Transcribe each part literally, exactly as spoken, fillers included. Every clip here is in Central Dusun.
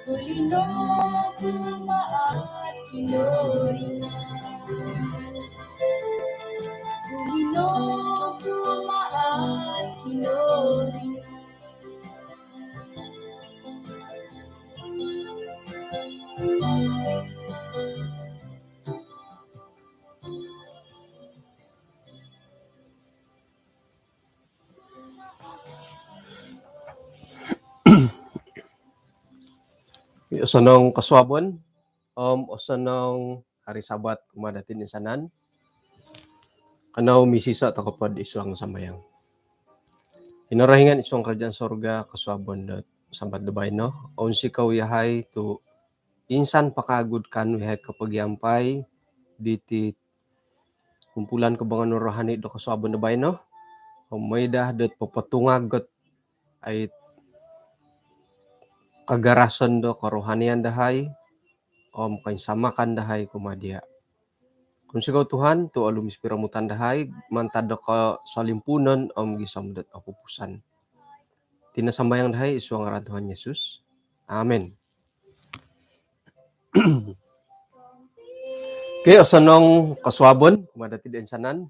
Tulino ku maat Kinorohingan. Tulino ku maat Kinorohingan. Osonong kosuabon om osonong hari Sabat kumaa dati toinsanan. Kanou misiso' toko pod id suang sambayang. Kinorohingan id suang karajaan sorga, kosuabon dot Sabat do baino, ounsikou iyahai tu' insan po kawagu'd kaanu iyahai kopogiampai diti kumpulan kobongan rohani do kosuabon do baino. Om mooi daa dot popotungag ot ai kagarasan do korohanian dahai om koinsamakan dahai kumaa diya'. Kounsikou Tuhan tu' olumis piromutan dahai mantad do kosolimpuunon om gisom dot opupusan. Iti no sambayang dahai id suang ngaran Tuhan Yesus. Amin. Okey, osonong kosuabon kumaa dati toinsanan.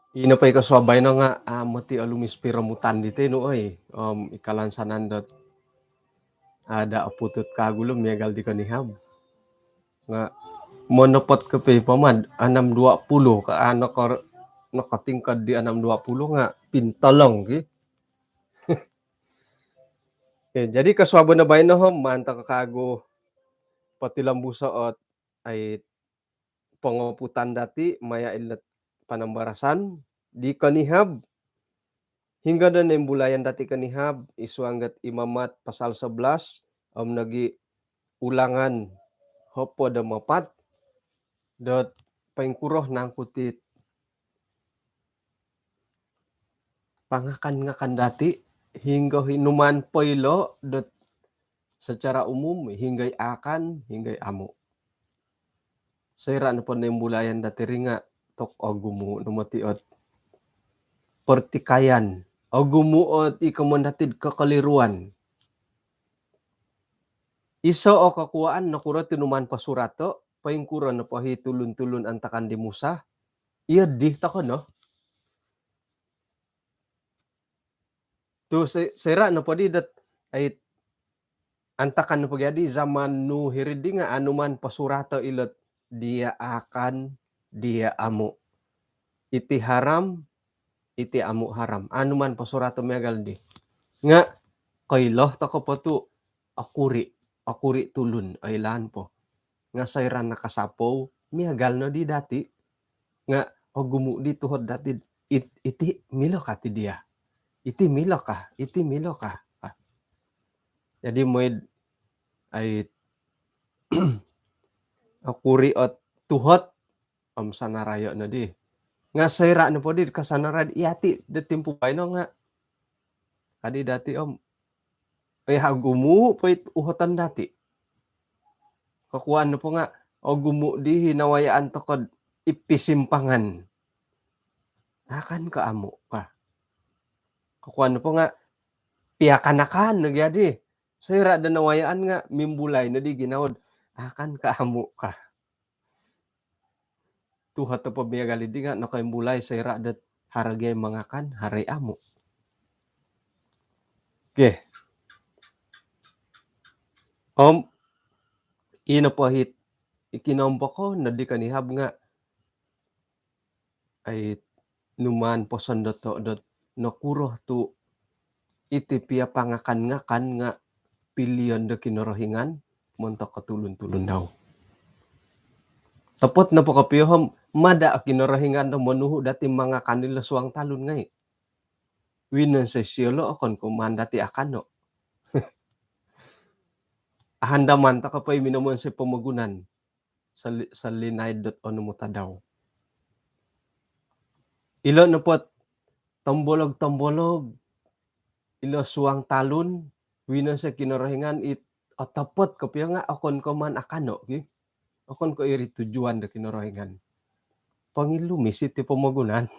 Ino po i kosuab baino nga' amu' ti olumis piromutan diti nu oi. Om i kalansanan dot ada' oputut kagu lo miagal di konihab. Nga' monopot kopio i pama anam dua puluh ka, a, noko, nokotingkod di anam dua puluh nga' pintolong ki. Okey, jadi kosuabon do baino om maan toko kagu potilombuso' ot ai pongoputan dati maya' ilo' panambarasan di konihab. Hinggo do noimbulayan dati konihab id suang dot Imamat pasal sebelas om nogi' Ulangan hopod om apat dot poingkuro nangku ti pangakan-ngakan dati, hinggo i numaan poilo dot secara umum, hinggo i akan, hinggo i amu'. Soira' nopo noimbulayan dati ri nga' tok ogumu' no moti ot pertikaian. Ogumu' ot i komoyon dati'd kokoliruan. Iso' o kokuwaan nokuro ti numaan posurato', poingkuro nopo i tulun-tulun antakan di Musa, iyo di toko no. Tu' se-, soira' nopo di dot ai antakan nopo gia di zaman Nuh iri di nga' a' numaan posurato' ilo' dia akan, dia amu'. Iti haram, iti amu' haram. A' numaan posurato' miagal di. Nga' koilo toko po tu' okuri', okuri' tulun, oilaan po. Nga' soira' nakasapou, miagal no di dati'. Nga' ogumu' di tuhot dati', it-, iti milo ka ti dia. Iti milo ka, iti milo ka. Ah. Jadi mooi ai okuri' ot tuhot om sanarayo' no di. Nga' soira' nopo di kasanarai' iyati' do timpu baino nga' kadi dati' om, eh, ogumu' po it uhoton dati'. Kokuwaan nopo nga' ogumu' di i nawayaan toko'd id pisimpangan. Akan ko amu' ka. Kokuwaan nopo nga' piakan-akan no gia di. Soira' do nawayaan nga' mimbulai no di ginawo'd akan ko amu' ka. Tuhot nopo miagal di nga' nokoimbulai soira' dot haro gia i mangakan, haro i amu'. Okey. Om ino po it i kinompokon no di konihab nga' ai numaan posondoto' dot nokuro tu' iti pia pangakan-ngakan nga' pilion do Kinorohingan montok ko tulun-tulun dau. Topot nopo kopio om mada' o Kinorohingan do monuhu' dati mangakan ilo suang talun ngai'. Winonsoi sio lo' okon ko maan dati akano'. Ahandaman toko po i minomonsoi pomogunan. Sali-, salinaid dot onom o tadau. Ilo nopo't tombolog-tombolog ilo suang talun, winonsoi Kinorohingan it otopot kopio nga' okon ko maan akano' ki. Okon ko iri tujuan do Kinorohingan. Pongilumis iti pomogunan.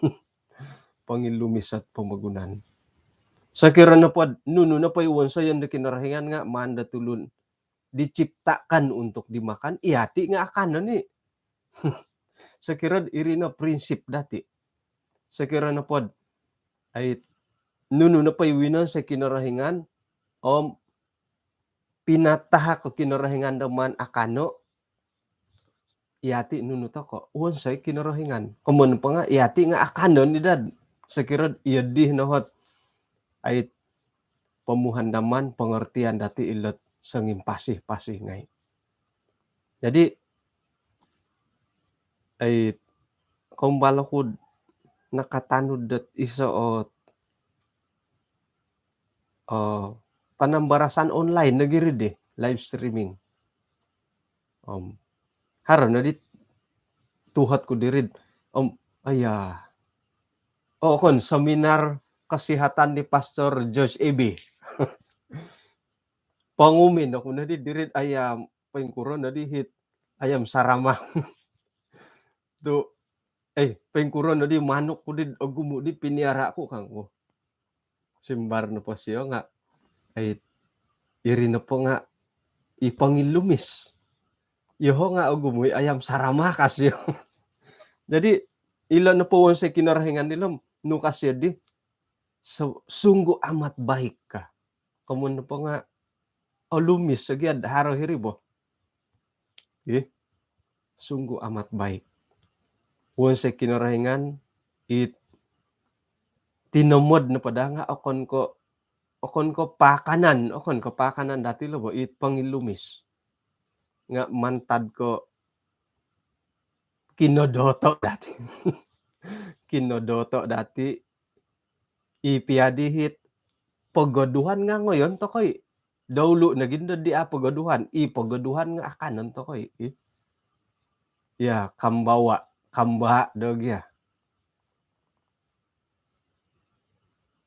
Pongilumis ot pomogunan. Sokiro nopod nunu nopo i wonsoyon do Kinorohingan nga maan do tulun diciptakan untuk dimakan, iyati nga akanon i. Sokiro iri no prinsip dati. Sokiro nopod ai nunu nopo i winonsoi Kinorohingan om pinatahak o Kinorohingan do maan akano, iyati nunu toko wonsoi Kinorohingan. Komoyon po nga iyati nga akanon i dad. Sokiro iyo dii nohot ai pomuhandaman pengertian dati ilot songimpasi-pasi ngai. Jadi ai kombalo ku nakatanud dot iso o, o panambarasan online nogi ri dii, live streaming. Om haro no di tuhot ku diri om aya, oh, kon seminar kesihatan di Pastor Josh Ebi. Pongumi no ku no di diri ayam pengkuro no di hit ayam sarama. Tu eh pengkuro no di manuk ku di ogumu di piniara ku kangku. Simbar nopo sio nga ai iri nopo nga i pangilumis. Iyoho nga ogumu i ayam sarama ka sio. Jadi ilo nopo wonsoi Kinorohingan dilo nu ka sio di sungguh amat baik ka. Komoyon nopo nga olumis ogi ad haro hiri bo. Ih, sungguh amat baik. Wonsoi Kinorohingan it tinomod nopo daa nga okon ko, okon ko paakanan, okon ko paakanan dati lo bo it pangilumis. Nga mantad ko kinodoto dati. Kinodoto dati i pia di hit pogoduhan nga ngoyon toko i. Daulu nogi ndo di a pogoduhan, i pogoduhan nga akanon toko i. Ya, kambawa, kamba do gia.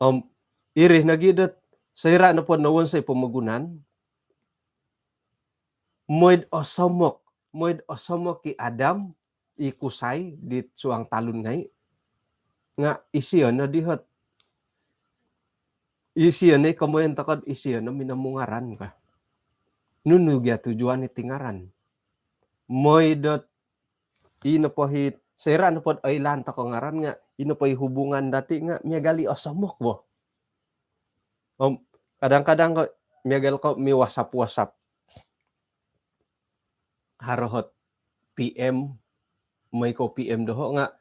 Om iri nogi dot soira nopo nowonsoi pomogunan moid osomok, moid osomok i Adam i kusai di suang talun ngai nga isio no dihot. Isio no i komoyon tokod isio no minomungaran ka. Nunu gia tujuan iti ngaran? Moi dot ino po hit soira nopod oilaan toko ngaran nga ino po i hubungan dati nga miagal i osomok bo. Om kadang-kadang ko miagal ko mi WhatsApp-WhatsApp. Haro hot P M, moi ko P M doho nga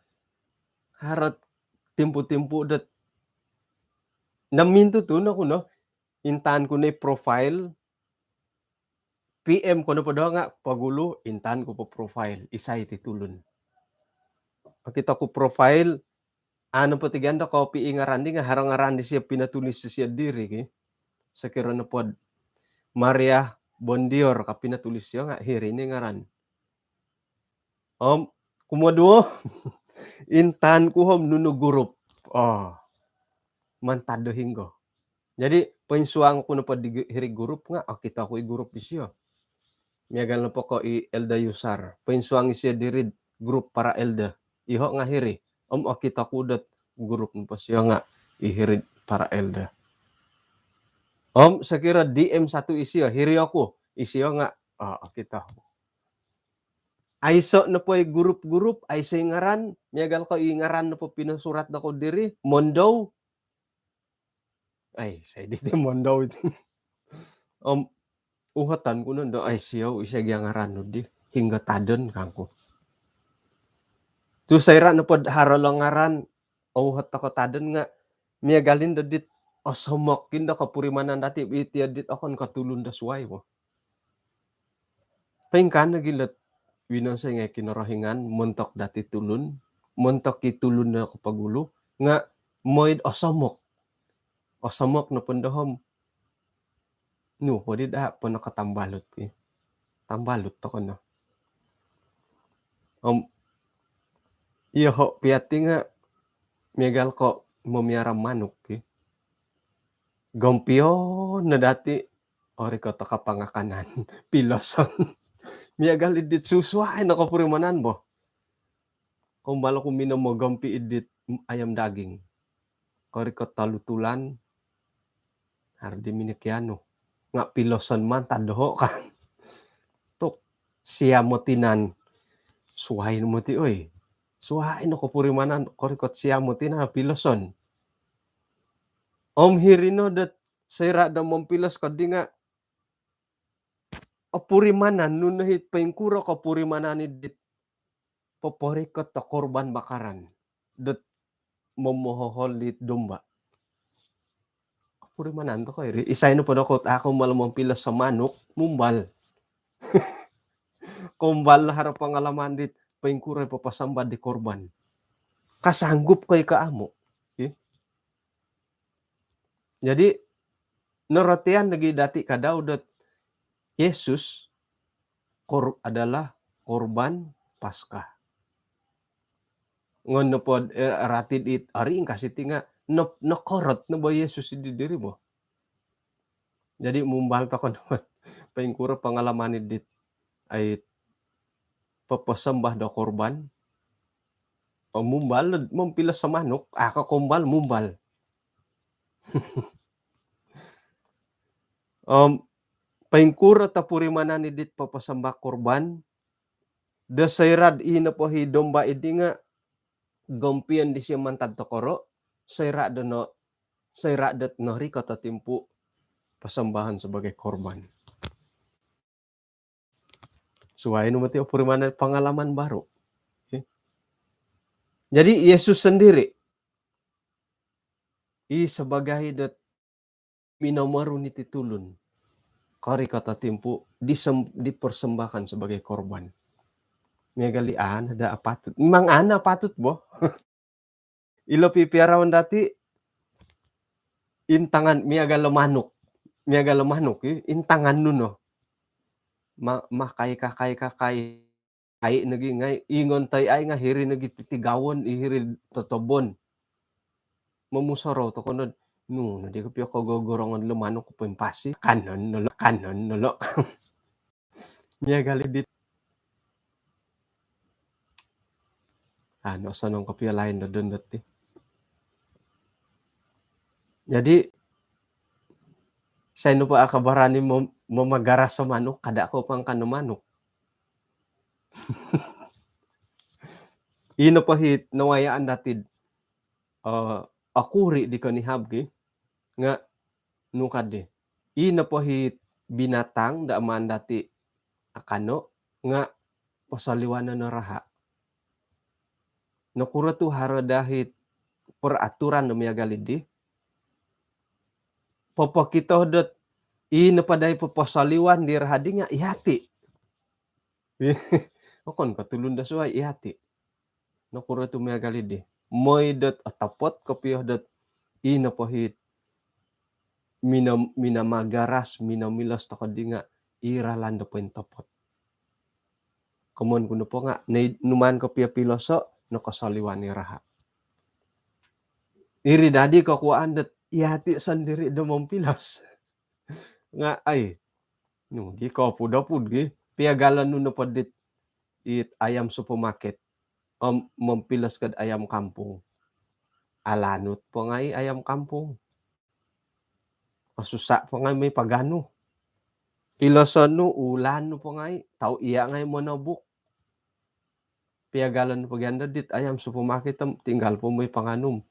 harot timpu-timpu dot namintu tu no kuno intaan ku ni profile P M ko nopo doho nga pogulu intaan ku po profile isai ti tulun. Okito ku profile anu po tiga ndo kopi i ngaran di nga haro ngaran disio pinotulis disio diri ki. Sokiro nopod Maria Bondior ka pinotulis sio nga hiri ni ngaran. Om kumoduo intaan ku hom nunu gurup. Oh, mantad do hinggo. Jadi poinsuang ku nopo di hiri gurup nga okito ku i gurup isio. Miagal nopo ko i Elder Yusar, poinsuang isio diri grup para elder. Iho nga hiri. Om okito ku dot gurup nopo sio nga i hiri para elder. Om sokiro D M satu isio, hiri oku isio nga, oh, okito. Aiso nopo i gurup-gurup, aiso i ngaran, miagal ko i ngaran nopo pinosurat doko diri, Mondou. Ai, sai diti Mondou iti. Om uhoton ku nondo, ai siou, isai gia ngaran nu di, hinggo tadon kangku. Tu soira nopod haro lo ngaran, ouhot toko tadon nga miagal indo dit osomok indo kopurimanan dati iti dit okon ko tulun do suai bo. Poingkaa nogi lot winonsoi ngai Kinorohingan montok dati tulun, montok i tulun do kopogulu nga moid osomok. Osomok nopo ndo hom nu podi daa po nakatambalut ki. Tambalut toko no. Om iyoho piati nga miagal ko momiara manuk ki. Gompion no dati orikot o kapangakanan piloson. Miagal idit susuai no kopurimanan bo. Kombalo ku minomogompi idit ayam daging. Korikot tolu tulan Haro di minokianu. Nga' piloson mantad doho' ka. Tu' siam o tinan. Suwai no moti oi. Suwai no kopurimanan korikot siam o tinan piloson. Om hiri no dot soira' do mompilos koddi nga' opurimanan nu no hit poingkuro kopurimanan i dit poporikot do korban bakaran dot momohohol dit domba. Opurimanan toko iri. Isai nopo doko a' kombal mompilos do manuk, mumbal. Kombal no haro pangalaman dit poingkuro i poposomba di korban. Kasanggup ko i ko amu'. Ih. Jadi, norotian nogi dati' kadau dot Yesus kor-, adalah korban Paskah. Ngon nopo, eh, rati dit ari ingkas iti nga' no-, nokorot no bo Yesus di diri bo. Jadi, mumbal toko no poingkuro pangalaman i dit ai poposomba do korban. O, mumbal, mompilos do manuk, a' ko kombal, mumbal. Om, poingkuro topurimanan i dit poposomba korban, do soira'd i nopo hi domba iddi nga' gompion disio mantad tokoro', soira' do no-, soira' dot norikot o timpu' posombahon sebagai korban. Suwai no moti opurimanan pangalaman baru. Okey. Jadi, Yesus sondiri' i sebagai dot minomoru niti tulun. Korikot o timpu' disem-, dipersembahkan sebagai korban. Miagal i ana' da apatut. Memang ana' apatut bo. Ilo pipiaraon dati', intangan miagal o manuk. Miagal o manuk, i, intangan nu no. Ma-, makai, kakai, kakai. Ai nogi ngai', ingon tai ai nga' hiri nogi titigawon, i hiri totobon. Momusorou toko nod, nu, nodi kopio kogogorongon lo manuk ko poimpasi. Kanon no lo, kanon no lo. Miagal i dit. Ano, osonong kopio lain do dondot ti. Jadi, isai nopo a' kabarani mom-, momagaras o manuk, kada' ko pangkan o manuk. Ino po hit nawayaan dati'd, eh, okuri' di konihab ki, nga' nu kaddi. Ino po hit binatang da' maan dati' akano', nga' posoliwanon o raha'. Nokuro tu' haro da hit peraturan do miagal iddi? Popokito dot ino po dai poposoliwan di raha' di nga' iyati'. Okon ko' tulun do suwai, iyati'. Nokuro tu' miagal iddi? Moi dot otopot kopio dot ino po hit minom-, minamagaras, minomilos toko di nga' i ralan do pointopot. Komon ku nopo nga', nei numaan kopio piloso', nokosoliwan i raha'. Iri dadi kokuwaan dot iyati' sondiri' do mompilos. Nga' ai, nu, di kopud-opud gi, piagalon nu nopo dit it ayam supermarket. Om mompilos kad ayam kampung. Alanut po ngai' ayam kampung. Osusa' po ngai' moi paganu. Piloson nu, ulan nu po ngai', tau iya' ngai' monobuk. Piagalon po gia ndo dit ayam supermarket om tinggal po moi panganu.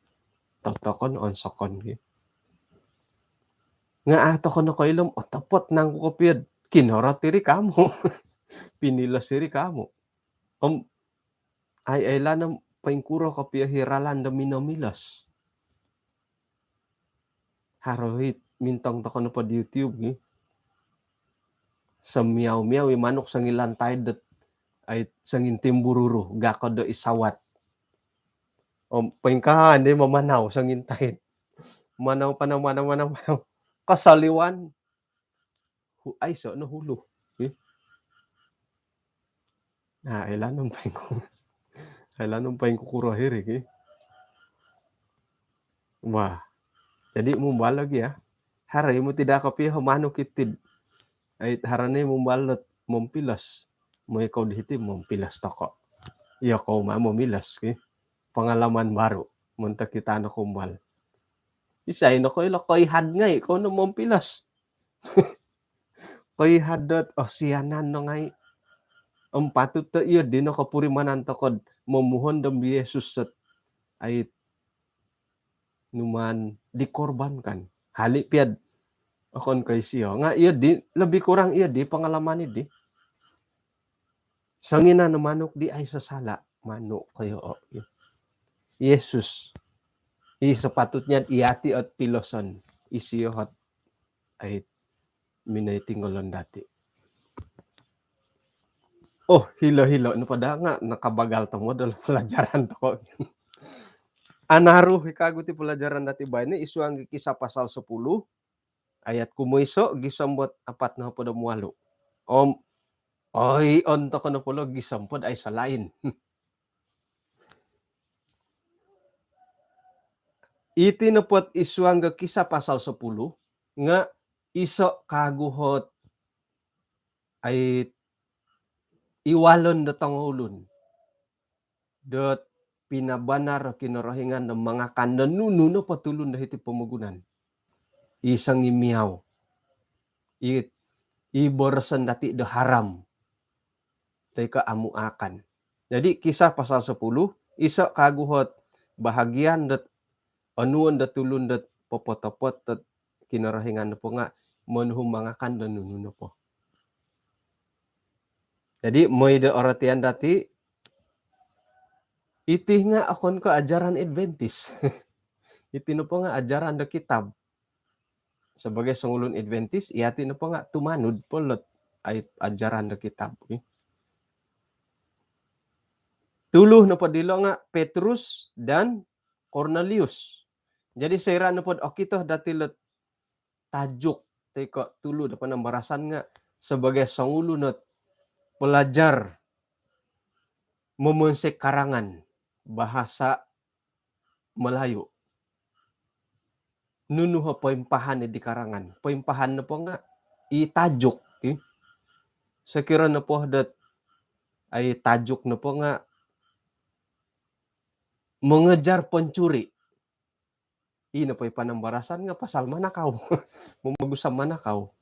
Totokon, onsokon gi. Nga' a' toko nokoilo om otopot nangku kopio'd kinorot iri kamu'. Pinilos iri kamu'. Om ai oilaan om poingkuro kopio hi ralan do minomilos. Haro hi mintong toko nopo di YouTube gi. Semiau-miau i manuk songilantaid dot ai songintimbururu, gakod do i sawat. Om poingkaa ndi mamanau songintaid. Manau, panau, manau, manau, manau. Kosoliwan. Hu-, aiso' no hulu. Ih. Na, oilaan om poingku-, oilaan om poingkukuro hiri ki. Wah. Jadi mumbal lagi ya. Haro i moti da kopio manuk iti'd. Ai, haro ni mumbal dot mompilos. Moi kou di hiti mompilos toko'. Iyo kou ma momilos ki. Pengalaman baru. Montok kita no kumbal. isai no koilo koihad ngai' kou no mompilos. Koihad dot osianan no ngai'. Om patut do iyo dino kopurimanan toko'd momuhondom di Yesus sot ai numaan dikorbankan. Hali' pia'd okon ko' isio. Nga' iyo di, lebih kurang iyo di pengalaman idi. Songinan no manuk di aiso sala', manuk koyo o. Yesus. I sepatutnya iyati ot piloson. Isio ot ai minoi tinggolon dati. Oh, hilo-hilo nopo daa nga' nakabagal tomod ilo pelajaran toko'. Anaru i kagu ti pelajaran dati baino id suang Kisah pasal sepuluh, ayat kumoiso gisom dot apat nohopod om walu. Om, oi, on toko' nopo lo gisom pod aiso lain. Iti nopo id suang Kisah pasal sepuluh, nga' iso kagu ot ai iwalon do tongoulun dot pinabanar o Kinorohingan do mangakan do nunu nopo tulun do hiti pomogunan. I sangimiau. I, i boroson dati do haram. Toi ko' amu' aakan. Jadi, Kisah pasal sepuluh, iso kagu ot bahagian dot onuon dot tulun dot popotopot dot Kinorohingan nopo nga' monuhu mangakan do nunu nopo. Jadi, moi do orotian dati, iti nga' okon ko' ajaran Adventist. Iti nopo nga' ajaran do kitab. Sebagai songulun Adventist, iyati nopo nga' tumanud po lot ai ajaran do kitab. Tulu nopo dilo nga' Petrus dan Kornelius. Jadi, soira' nopod okito dati lot tajuk toi ko' tulu do panambarasan nga' sebagai songulun ot pelajar momonsoi karangan bahasa Melayu. Nunu o poimpahan di karangan. Poimpahan nopo nga' i tajuk, i. Sokiro nopo dot ai tajuk nopo nga' mengejar pencuri. I nopo i panambarasan nga' pasal manakau. Momogusa manakau.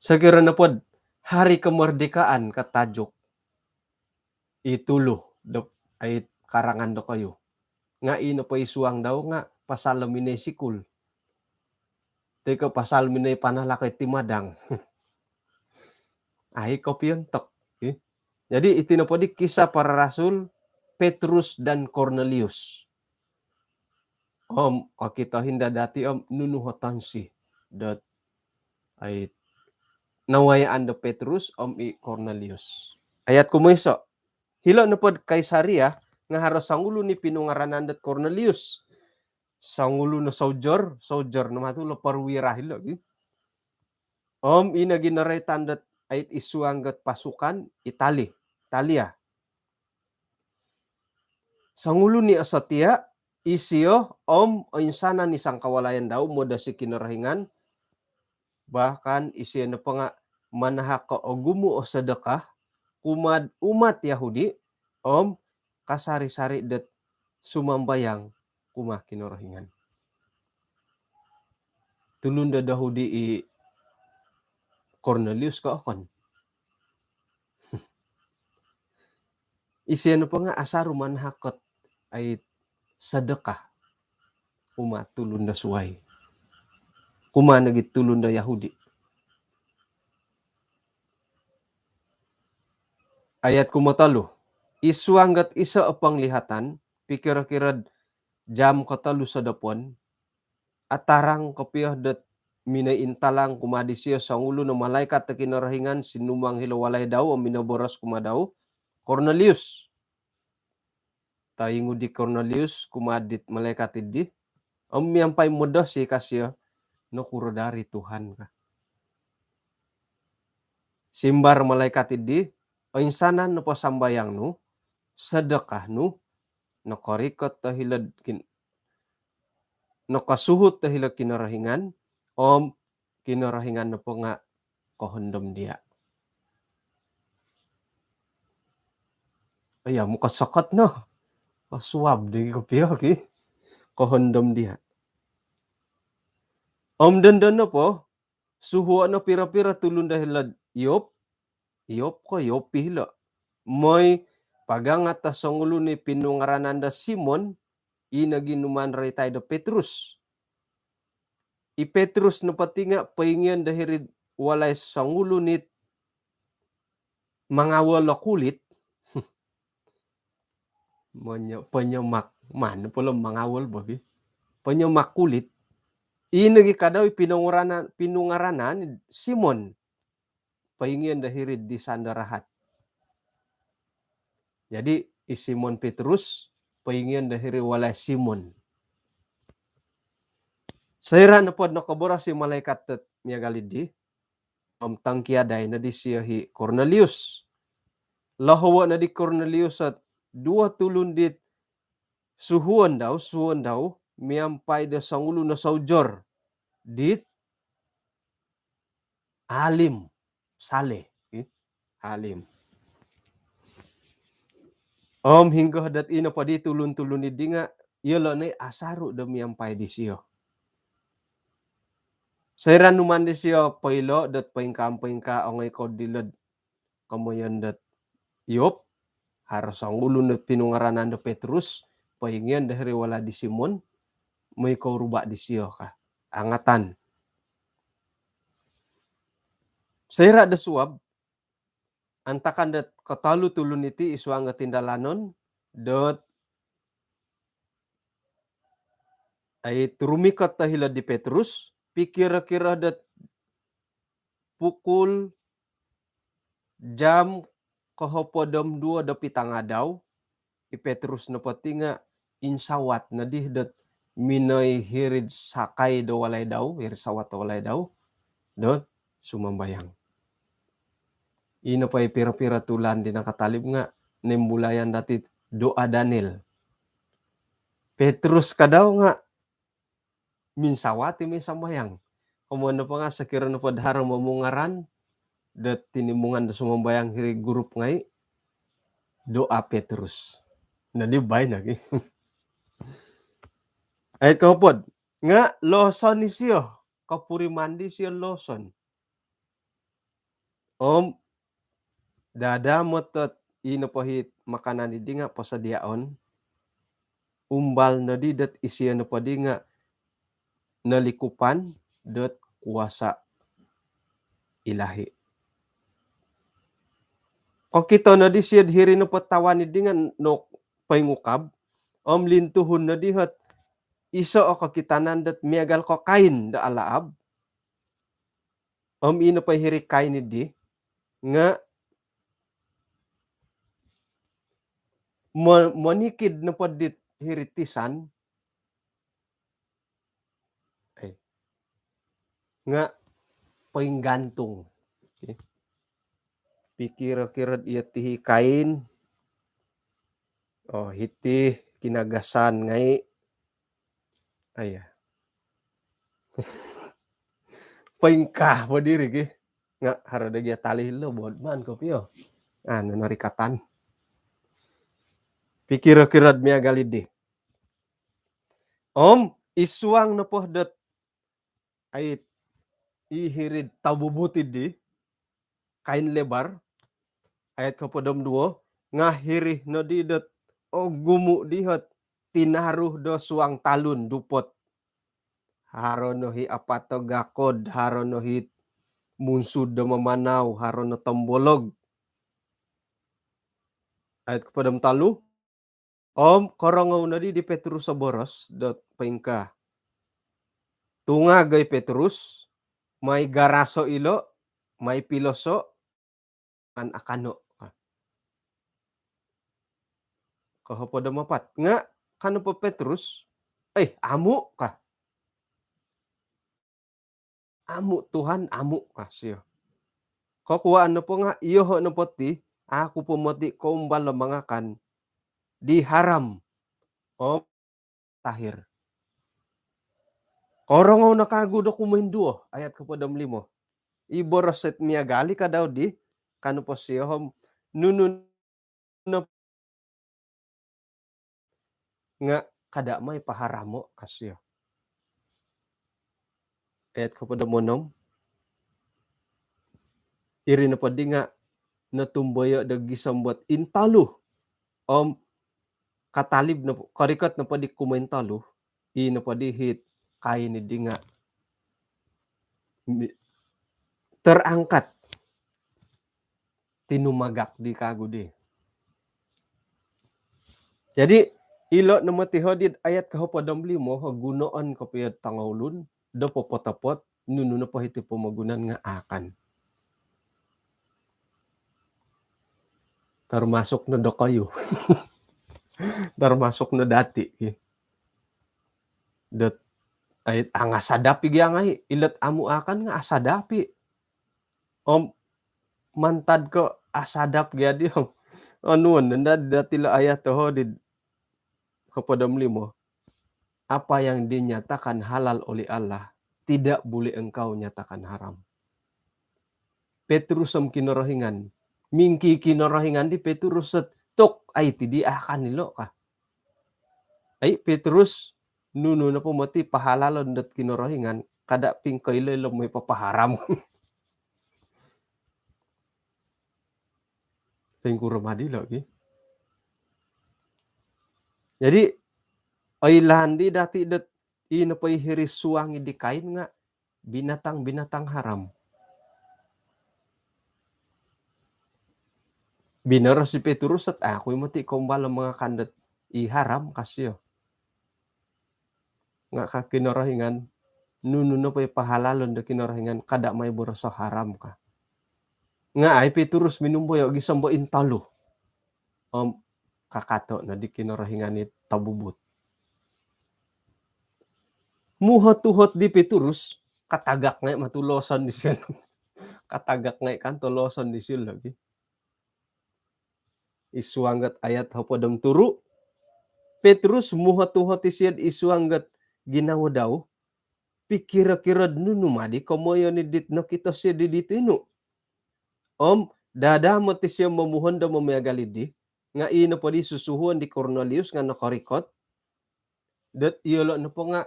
Sokiro nopod Hari Kemerdekaan ka tajuk i tulu do ai karangan dokoyu. Nga' i nopo i suang dau nga' pasal do minoi sikul. Toi ko' pasal minoi panalakoi timadang. Ai kopiontok. Ih. Jadi, iti nopo di Kisah Para Rasul, Petrus dan Kornelius. Om okito hinda dati om nunu o tonsi dot ai nawayaan do Petrus om i Kornelius. Ayat kumoiso. Hilo nopod Kaisaria nga' haro songulun i pinungaranan dot Kornelius. Songulun o soldier, soldier no matu lo perwira hilo gi. Om ino gi noroitan dot ai id suang dot pasukan Itali, Italia. Songulun i osotia, isio om oinsanan i sangkawalayan dau modosi Kinorohingan, bahkan isio nopo nga' manahak ko' ogumu' o sedekah kumaa'd umat Yahudi om kasari-sari dot sumambayang kumaa Kinorohingan. Tulun do Yahudi i Kornelius ko' okon? Isio nopo nga' asaru manahak ot ai sedekah kumaa tulun do suai. Kumaa nogi tulun do Yahudi. Ayat kumotolu. Id suang dot iso o penglihatan, pikiro-kiro'd jam kotolu sodopon, atarang kopio dot minoi intalang kumaa disio songulun o malaikat do Kinorohingan sinumuang hilo walai dau om minoboros kumaa dau, "Kornelius." Taingu di Kornelius kumaa dit malaikat iddi, om miampai modosi ka sio, "Nokuro dari Tuhan?" ka. Simbar malaikat iddi, "Oinsanan nopo sambayang nu, sedekah nu, nokorikot do hilo'd kin-, nokosuhut do hilo'd Kinorohingan, om Kinorohingan nopo nga' kohondom dia." Aya, mukosokot no. Kosuab di kopio ki. Kohondom dia. Om dondo nopo, suhuo' no piro-piro tulun do hilo'd Yop, Yop ko Yopi hilo'. Moi pagangat do songulun i pinungaranan do Simon, i nogi numaan roitai do Petrus. I Petrus nopo ti nga' poingion do hiri'd walai songulun it mangawol o kulit. Monyo-, ponyomak, maan po lo mangawol bo gi. Ponyomak kulit. I nogi kadau i pinungaranan, pinungaranan Simon. Poingion do hiri'd disan do rahat. Jadi, i Simon Petrus, poingion do hiri walai Simon. Soira' nopod nokoboros i malaikat dot miagal iddi, om tongkiadai noddi siyo hi Kornelius. Lohowo' noddi Kornelius ot duwo tulun dit suhuon dau, suhuon dau, miampai do songulun o soujor dit alim, saleh, eh, alim. Om hinggo dot ino poddi tulun-tulun iddi nga' iyolo' noi asaru' do miampai disiyo. Soira' numaan disiyo poilo dot poingkaa-poingkaa ongoi kou dilo'd komoyon dot Yop, haro songulun dot pinungaranan do Petrus, poingion do hiri walai di Simon, moi kou ruba' disiyo ka. Angatan. Soira' do suab, antakan dot kotolu tulun iti i suang o tindalanon, dot ai rumikot do hilo di Petrus, pikiro-kiro dot pukul jam kohopod om duo do pitangadau, i Petrus nopo ti nga' insawat noddi dot minoi hiri'd sakai do walai dau, hiri'd sawat do walai dau, dot sumambayang. Ino po i piro-piro tulan di nakatalib nga' nimbulayan dati doa Daniel. Petrus kadau nga' minsawat i moi sambayang. Komoyon nopo nga' sokiro nopo do haro momungaran do tinimungan do sumambayang hiri grup ngai', doa Petrus. Noddi baino gi. Ayat kohopod. Nga' loson isiyo, kopuriman disiyo loson. Om dadamot dot ino po hi makanan iddi nga' posodiaon. Umbal noddi dot isiyo nopoddi nga' nolikupan dot kuasa Ilahi. Kokito noddi siyo'd hiri nopo tawan iddi nga' nopoingukab, om lintuhun noddi hot iso' o kokitanan dot miagal ko kain do alaab. Om ino po hiri kain iddi nga' mo-, monikid nopo dit hiri tisan, eh, nga' poinggantung. Okey. Pikiro-kiro iyo ti hi kain. Oh, hiti kinagasan ngai'. Aya. Poingkaa po diri gi. Nga' haro do gia tali lo, buat maan kopio. Anu, norikatan. Pikiro-kiro'd miagal iddi. Om i suang nopo dot ai i hiri'd tabubut iddi, kain lebar, ayat kohopod om duo, nga' hiri noddi dot ogumu' di hot tinaru do suang talun dupot. Haro no hi apat o gakod, haro no hi munsud do mamanau, haro no tombolog. Ayat kohopod om tolu, om korongou noddi di Petrus o boros dot poingkaa, tungag oi Petrus, mai garaso' ilo', mai piloso', an akano'. Kohopod om apat. Nga' ka nopo Petrus, "Eh, amu'," ka. "Amu' Tuhan, amu'," ka sio. Kokuaan nopo nga', "Iyoho' nopo ti, aku po moti' koumbal o mangakan di haram om tahir." Korongou no kagu do kumoinduo, ayat kohopod om limo. I boros it miagal i ka dau di, ka nopo sio om, "Nunu no nga' kada' mai paharamo'," ka sio. Ayat kopod om onom. Iri nopo di nga' notumboyo' do gisom dot intolu. Om katalib nopo, korikot nopo di kumointolu, i nopo di hit Kain di nga' mi-, terangkat. Tinumagak di kagu di. Jadi, ilo' no moti hodi'd ayat kohopod om limo, gunoon kopio'd tongoulun do popotopot, nunu nopo hiti pomogunan nga' Akan. Termasuk no dokoyu. Termasuk no dati', ki. Dot, ai, angasadap i gia ngai', ilo't amu' Akan nga' asadap i. Om mantad ko asadap gia di, om onuon nondo dati' lo ayat toho di hopod om limo. Apa yang dinyatakan halal oleh Allah tidak boleh engkau nyatakan haram. Petrus om Kinorohingan. Mingki-Kinorohingan di Petrus dot, tok, ai, ti di Akan ilo' ka. Ai, Petrus, nunu nopo moti pahalalon dot Kinorohingan, kada' pingkoilo-ilo moi papaharam. Pingkuro madi lo' ki. Jadi, oilaan di dati' dot i nopo i hiri suang i di Kain nga' binatang-binatang haram. Binoros i Petrus dot, aku i moti kombal mangakan dot i haram, ka sio. Nga' ka Kinorohingan, nunu nopo i pahalalon do Kinorohingan, kada' mai boroso haram ka. Nga' ai Petrus minumboyo' gisom bo intolu. Om kakato' no di Kinorohingan i tobubut. Muhot-uhot di Petrus, katagak ngai' matu loson disio. Katagak ngai' kan tu loson disio lagi. I suang dot ayat hopod om turu, Petrus muhot-uhot isio'd i suang dot ginawo dau, pikiro-kiro'd nunu madi komoyon i dit nokito sio di di tinu. Om dadamot isio momuhondom do momiagal iddi, nga' i nopo di susuhuon di Kornelius nga' nokorikot, dot iyolo' nopo nga'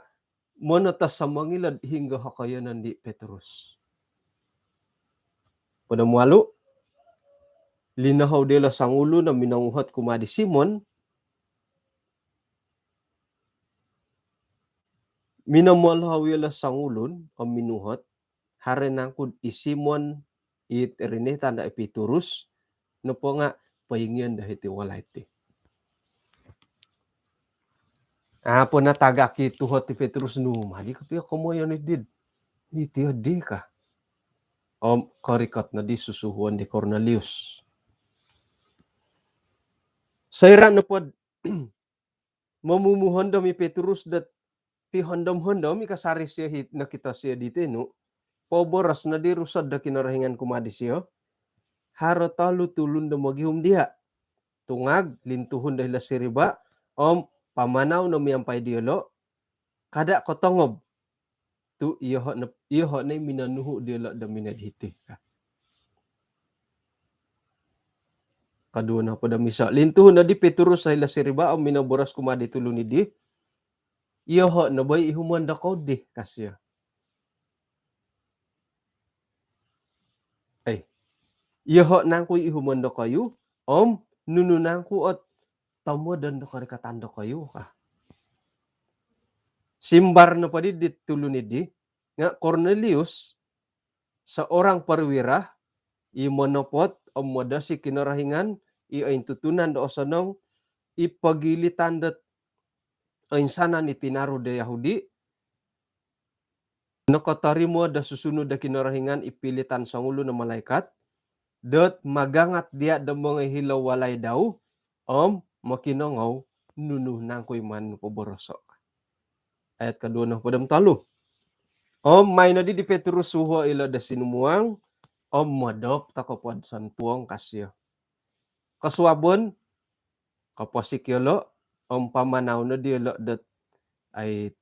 monotos o mongilo'd hinonggo o koiyonon di Petrus. Hopod om walu, linohou diyolo' songulun om minonguhot kumaa di Simon, minomolohou iyolo' songulun om minuhot, haro nangku'd i Simon it rinitan do i Petrus nopo nga' poingion do hiti walai ti. Apo natagak i tuhot i Petrus, nunu madi kopio komoyon iddi'd iti oddi ka. Om korikot noddi susuhuon di Kornelius. Soira' nopod momumuhondom i Petrus dot pihondom-hondom i kasari sio hit nokito sio di tinu, poboros noddi Rusod do Kinorohingan kumaa disio, haro tolu tulun do mogihum diya'. Tungag, lintuhun do hilo siriba', om pamanau no miampai diyolo', kada' kotongob. Tu' iyoho' no, iyoho' no i minonuhu' diyolo' do mino'd hiti ka. Koduo nohopod om iso', lintuhun noddi Petrus o hilo siriba' om minoboros kumaa di tulun iddi, iyoho' no bo i ihumon dokou'ddi ka sio. Ai, iyoho' nangku i ihumon dokoyu, om nunu nangku ot tomodon do korikatan dokoyu ka. Simbar nopoddi dit tulun iddi, nga' Kornelius, seorang perwira, i monopot om modosi Kinorohingan, i ointutunan do osonong, i pogilitan dot oinsanan i tinaru do Yahudi, nokotorimo do susunud do Kinorohingan i pilitan songulun o malaikat, dot magangat diya' do mongoi hilo walai dau, om mokinongou nunu nangku i maan nu poboroso'. Ayat koduo nohopod om tolu. Om maan noddi di Petrus suhuo' ilo' do sinumuang, om modop toko' pod sontuong ka sio. Kosuabon, koposik iyolo', om pamanau noddi iyolo' dot ai,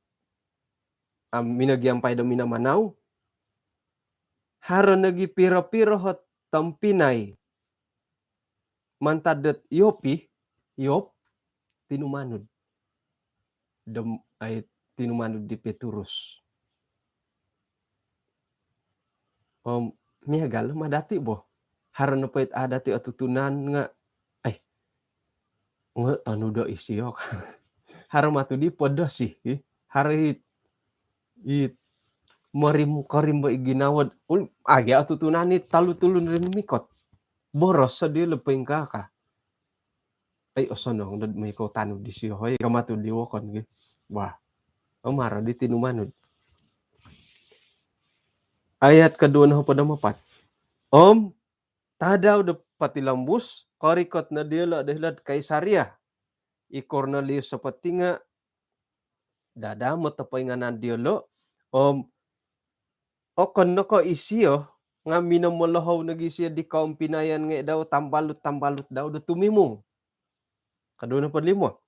am, minogiampai do minamanau. Haro nogi piro-piro ot tompinai mantad dot Yopi, Yop, tinumanud. Dom, ai, tinumanud di Petrus. Om miagal ma dati' bo. Haro nopo it a' dati' otutunan nga', ai, nga' tonudo isio ka. Haro matu di podosi, haro it, it morim-korim bo i ginawo. Agi otutunan i tolu tulun ri numikot. Boros so dilo poingkaa ka. Ai, osonong dot moi kou tanud disio, hoi, ka matu di wokon gi. Wah, om haro di tinumanud. Ayat koduo nohopod om apat. Om tadau do potilombus, korikot no diolo' do hilo'd Kaisaria i Kornelius sopoti nga' dadamot o poinganan diolo', om okon no ko' isio nga' minomolohou nogi isio di koumpinayan ngai' dau, tambalut-tambalut dau do tumimung. Koduo nohopod limo.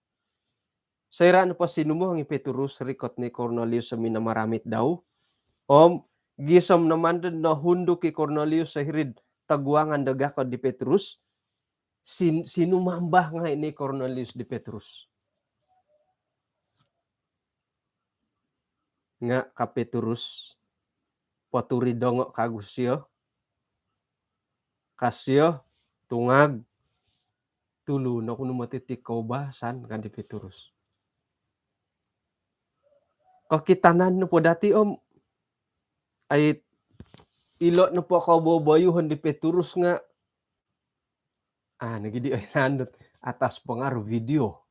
Soira' nopo sinumuhong i Petrus, rikot no i Kornelius o minamaramit dau, om gisom no mantad nohunduk i Kornelius o hiri'd toguangan do gakod di Petrus, sin-, sinumambah ngai' ni Kornelius di Petrus. Nga' ka Petrus, poturidongo' kagu sio, ka sio, tungag, tulun oku no moti ti koubasan, ka di Petrus. Kokitanan nopo dati' om, ai, ilo' nopo koboboyuhon di Petrus nga', ah, nogi di oilaan dot atas pengaruh video.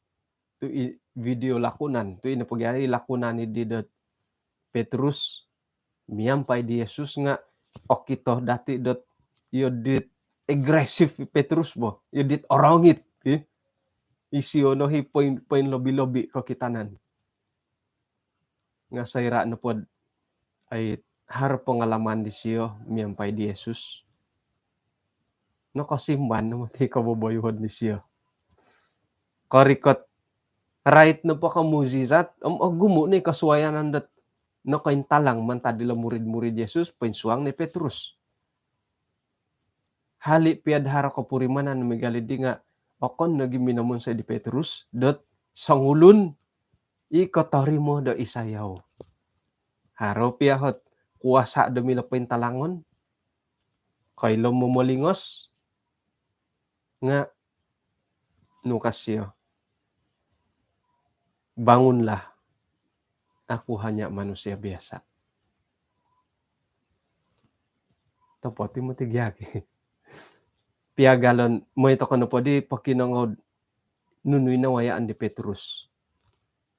Tu i video lakonan, tu ino pogi ai lakonan i di dot Petrus miampai di Yesus nga' okito dati' dot iyo dit agresif Petrus bo, iyo dit orongit, ki. Isio no hi poin, poinlobi-lobi kokitanan. Nga' soira' nopod ai haro pengalaman disio miampai di Yesus, nokosimban no moti koboboyuhon disio. Korikot, rait nopo ko mujizat, om ogumu' ni kosuayanan dot nokointalang mantad dilo murid-murid Yesus, poinsuang ni Petrus. Hali' pia'd haro kopurimanan miagal iddi nga' okon nogi minomonsoi di Petrus dot songulun i kotorimo do isai yau. Haro pia hot kuasa' do milo pointalangon, koilo momolingos, nga' nu ka sio, "Bangunlah, aku hanya manusia biasa." Topot i moti gia ki. Piagalon, moi toko' nopo di pokinongou'd nunu i nawayaan di Petrus.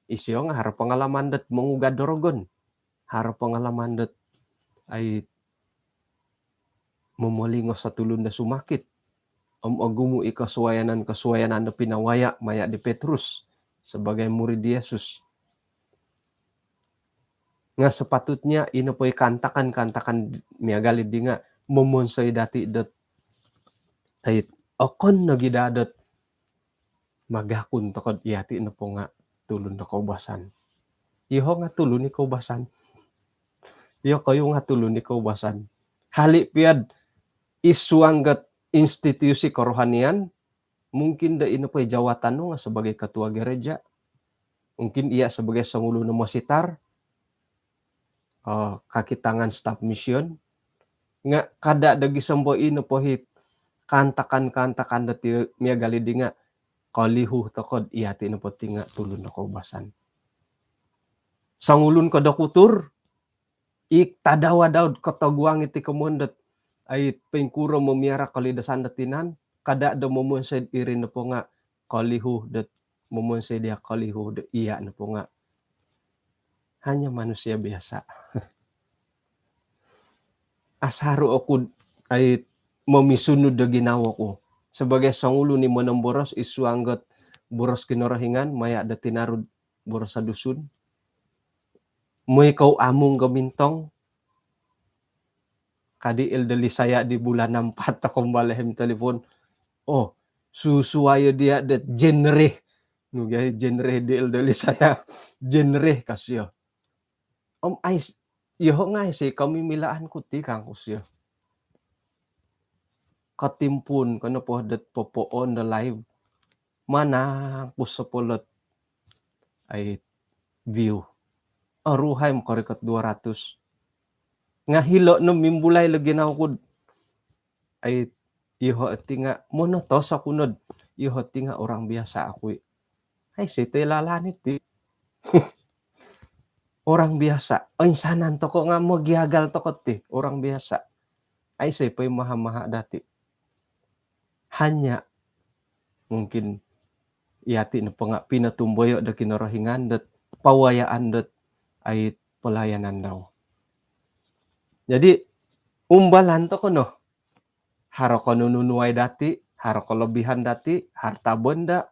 Isio nga' haro pengalaman dot mongugad do rogon. Haro pengalaman dot ai momolingos o tulun do sumakit. Om ogumu' i kosuayanan-kosuayanan do pinawaya' maya' di Petrus sebagai murid di Yesus. Nga' sepatutnya ino po i kaantakan-kaantakan miagal iddi nga' momonsoi dati' dot ai okon nogi daa dot magakun toko'd iyati' nopo nga' tulun do koubasan. Iyoho' nga' tulun i koubasan. Iyokoyu nga' tulun i koubasan. Hali' pia'd id suang dot institusi kerohanian, mungkin do ino po i jawatan nu nga' sebagai ketua gereja, mungkin iya' sebagai songulun o mositar, eh, kakitangan staf mision, nga' kada' do gisom po ino po hi kaantakan-kaantakan dot miagal iddi nga' kolihu toko'd iyati' nopo ti nga' tulun do koubasan. Songulun ko dokutur, i tadau-adau'd kotoguang iti komoyon dot ai poingkuro momiara kolidasan do tinan, kada' do momonsoi'd iri nopo nga' kolihu dot momonsoi diya' kolihu do iya' nopo nga' hanya manusia biasa. Asaru' oku'd ai momisunud do ginawo ku sebagai songulun i monomboros id suang dot boros Kinorohingan maya' do tinaru'd boros o Dusun. Moi kou amung gomintong, ka di Elder Lisaya di bulan ampat toko' mambalahi' om telefon. Oh, susuai diya' dot genre. Nu gia genre di Elder Lisaya. Genre ka sio. Om ai, iyoho' nga' aiso' i komimilaan ku ti kangku sio. Kotimpuun ko nopo dot popoon do live, manangkus sopolot ai view. Oruhai mokorikot dua ratus. Nga' hilo' no mimbulai lagi nau kud, ai, iyoho' ti nga' monotos oku nod, iyoho' ti nga' orang biasa oku i'. Ai, siti lalan iti. Orang biasa. Oinsanan toko' nga' mogiagal toko' ti, orang biasa. Ai, siti po i maha-maha dati'. Hanya mungkin iyati' nopo nga' pinotumboyo' do Kinorohingan dot pawayaan dot ai palayanan dau. Jadi, umbalan toko' no. Haro ko nunu-nunu ai dati', haro kolobihan dati', harta benda,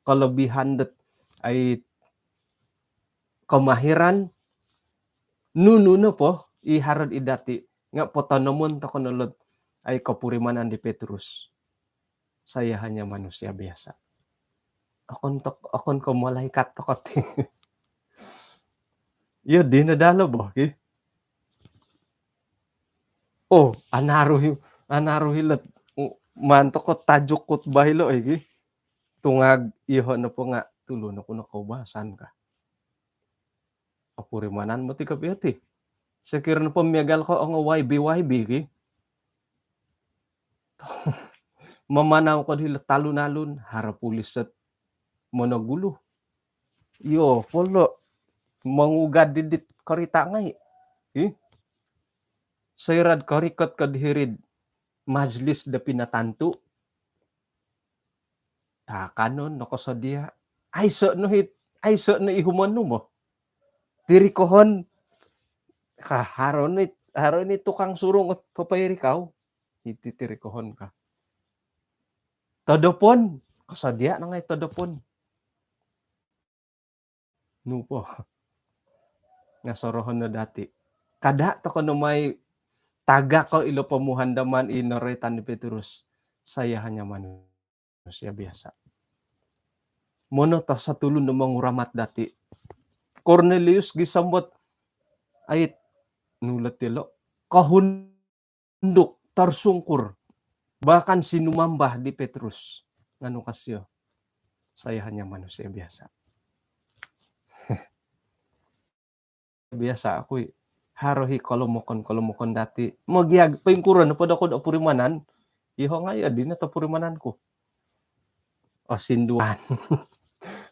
kolobihan dot ai kemahiran, nunu nopo i haro'd id dati', nga' potonomon toko' no lot ai kopurimanan di Petrus. Saya hanya manusia biasa. Okon tok, okon ko' malaikat toko' ti. Iyo dino dalo bo, ki. Oh, anaru hi, anaru hi lot, maan toko' tajuk khutbah ilo, ki. Tungag iyoho' nopo nga' tulun oku no koubasan ka. Opurimanan moti kopio ti. Sokiro nopo miagal ko ongo Y B Y B ki. Mamanau ko di hilo talun-alun, haro pulis ot monogulu. Iyo po lo mongugad di dit korita ngai'. Ih. Soira'd korikot ko di hiri'd majlis do pinatantu. Taakanon, nokosodia'. Aiso' no hit, aiso' no ihumon nu mo. Tirikohon, ka haro ni, haro ni tukang surung ot papairikau. Iti tirikohon ka. Todopon, kosodia' no ngai' todopon. Nu po. Nga' sorohon no dati'. Kada' toko' no mai tagak ko' ilo pomuhandaman i noroitan di Petrus. Saya hanya manusia biasa. Monotos o tulun do monguramat dati'. Kornelius gisom dot ai nu lot ilo'. Kohun- tunduk, tersungkur, bahkan sinumambah di Petrus. Nga' nu ka sio, saya hanya manusia biasa. Biasa oku i'. Haro hi kolomokon-kolomokon dati'. Mogiag, poingkuro nopo do ko'd opurimanan, iyoho' ngai' iyo dino topurimanan ku. Osinduan.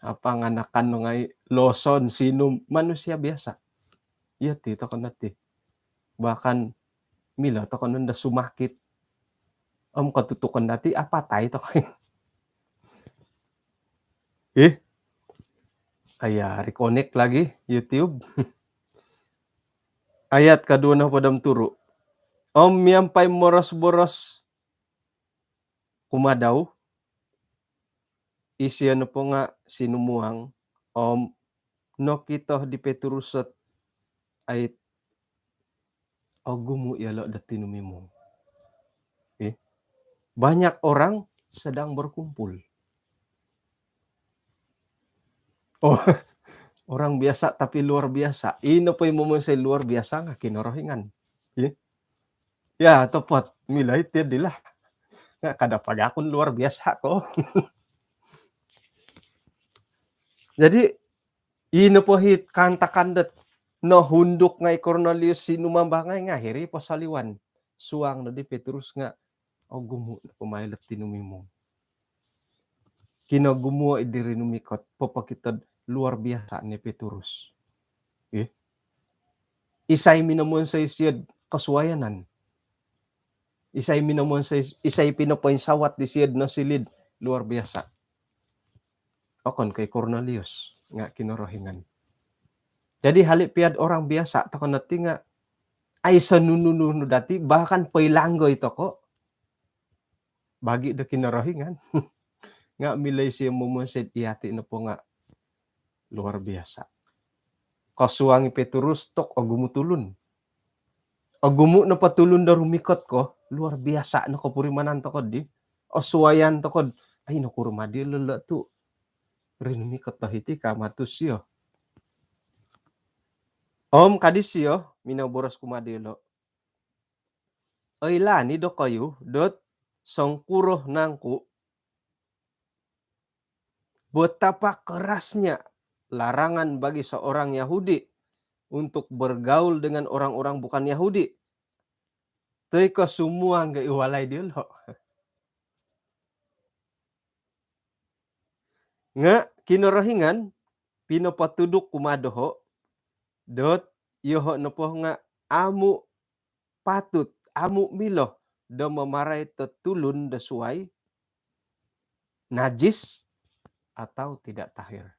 Apa nganakan no ngai', loson, sinum, manusia biasa. Iyo ti toko' no ti. Bahkan milo toko' nondo sumakit. Om kotutukon dati', apatai toko'. Ih. Aya, reconnect lagi YouTube. Ayat koduo nohopod om turu'. Om miampai moros-boros kumaa dau, isio nopo nga' sinumuang, om nokito di Petrus ot ai ogumu' iyolo' do tinumimung. Eh, banyak orang sedang berkumpul. Oh, orang biasa tapi luar biasa. Ino po i momonsoi luar biasa nga' Kinorohingan. Eh? Ya, topot. Milo i' ti dilo. Nga' kada pagakun luar biasa ko. Jadi, ino po hi kaantakan dot nohunduk ngai' Kornelius, sinumambah ngai', nga' hiri posoliwan. Suang no di Petrus nga' ogumu' nopo mai lot tinumimung. Kinogumuo' i' diri numikot, popokito'd luar biasa ni Petrus. Eh? Isai minomonsoi isio'd kosuayanan? Isai minomonsoi, isai pinopoinsawat disio'd nosiliu'd luar biasa? Okon ko' i Kornelius, nga' Kinorohingan. Jadi hali' pia'd orang biasa toko' no ti nga' aiso nunu-nunu dati', bahkan poilanggoi toko'. Bagi do Kinorohingan. Nga' milo isio momonsoi'd iyati' nopo nga' luar biasa. Kosuang i Petrus tok ogumu' tulun. Ogumu' nopo tulun do rumikot ko, luar biasa no kopurimanan toko'ddi. Osuayan toko'd, ai, nokuro ma dilo' tu' rinumikot do hiti ka matus sio. Om kadi sio minoboros kumaa dilo', oilaan i' dokoyu dot songkuro nangku' betapa kerasnya larangan bagi seorang Yahudi untuk bergaul dengan orang-orang bukan Yahudi. toi ko' sumuang ga i walai diyolo'. Nga' Kinorohingan pinopotuduk kumaa doho' dot iyoho' nopo nga' amu' patut, amu' milo do mamarait do tulun do suwai, najis atau tidak tahir.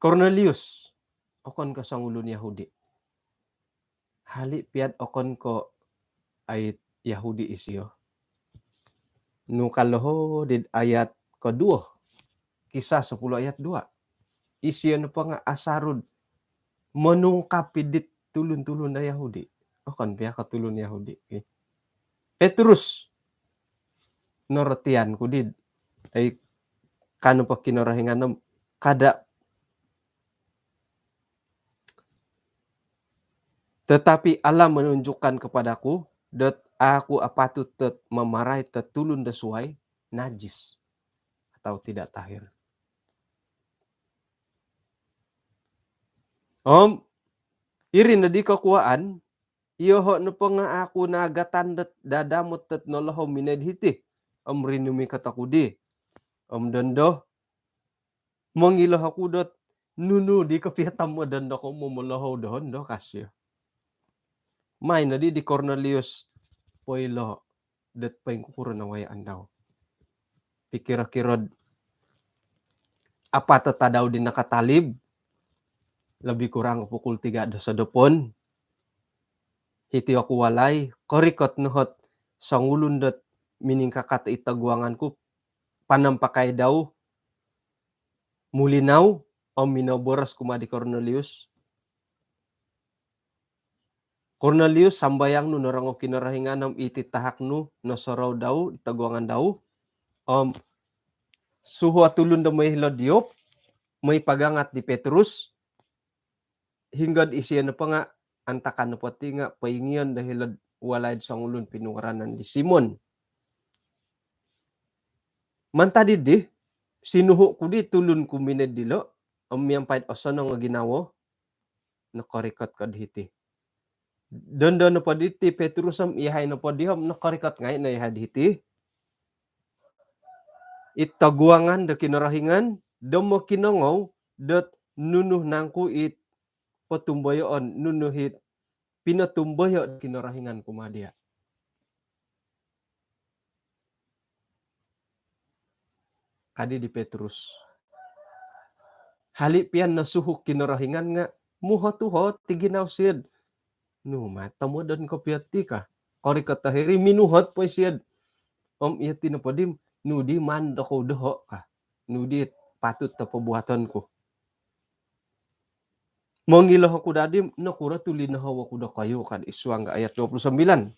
Kornelius, okon ko' songulun Yahudi. Hali' piya'd okon ko' ai Yahudi isiyo. Nu kaloho' did ayat koduo, Kisah sepuluh ayat dua. Isiyo nopo nga' asarud monungkap idit tulun-tulun do Yahudi. Okon piya ko' tulun Yahudi. Petrus, norotian ku did, ai, kanu po Kinorohingan om kada', tetapi Allah menunjukkan kepadaku dot aku apatut dot mamarait dot tulun do suwai najis atau tidak tahir. Om iri noddi kokuwaan, iyoho' nopo nga' aku naagatan dot dadamot dot nolohou minod hiti om rinumikot oku di. Om dondo, mongilo oku dot nunu di kopio tomodon do ko' momolohou dohondo, ka siyo. Mai noddi di Kornelius poilo dot poingkukuro nawayaan dau. Pikiro-kiro'd apat o tadau di nakatalib, lebih kurang pukul tiga do sodopon. Hiti oku walai, korikot no hot songulun dot miningkakat id toguangan ku, panampakai dau, mulinau, om minoboros kumaa di Kornelius, Kornelius, sambayang nu norongou Kinorohingan om iti tahak nu nosorou dau id toguangan dau, om suhuo' tulun do moi hilo'd Yope, moi pagangat di Petrus, hinggo'd isiyo nopo nga' antakan nopo ti nga' poingiyon do hilo'd walai'd songulun pinungaranan di Simon. Mantad iddi, sinuhu' ku di tulun ku minod dilo', om miampai'd osonong o ginawo, nokorikot ko'd hiti. Dondo nopo diti Petrus om iyahai nopo di om nokorikot ngai' no iyahai'd hiti id toguangan do Kinorohingan, do mokinongou dot nunu nangku it potumboyoon, nunu it pinotumboyo' do Kinorohingan kumaa diya'. Kadi di Petrus. Hali' piya nosuhu' Kinorohingan nga' muhot-uhot i ginawo siyo'd. Nu ma tomodon kopio ti ka. Korikot o hiri minuhot po i siyo'd. Om iyo ti nopo di, nu di maan dokou doho' ka. Nu di patut do pobuaton ku. Mongilo oku daddi, nokuro tu' linohou oku dokoyu, kadi id suang ga ayat dua puluh sembilan.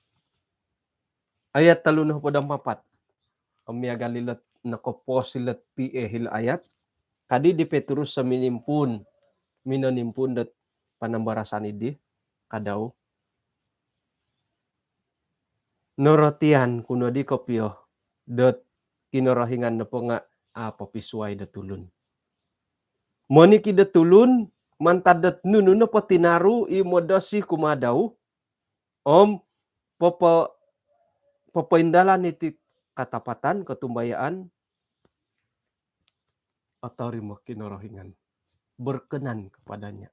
Ayat tolu nohopod om apat. Om miagal ilo't nokopos ilo't P A hilo ayat. Kadi di Petrus sominimpuun, minonimpuun dot panambarasan iddi, kadau. Norotian ku noddi kopio dot Kinorohingan nopo nga' a' popisuwai do tulun. Monikid do tulun mantad dot nunu nopo tinaru i modosi kumaa dau, om popo-, popoindalan iti katapatan, kotumbayaan, otorimo Kinorohingan, berkenan kepadanya.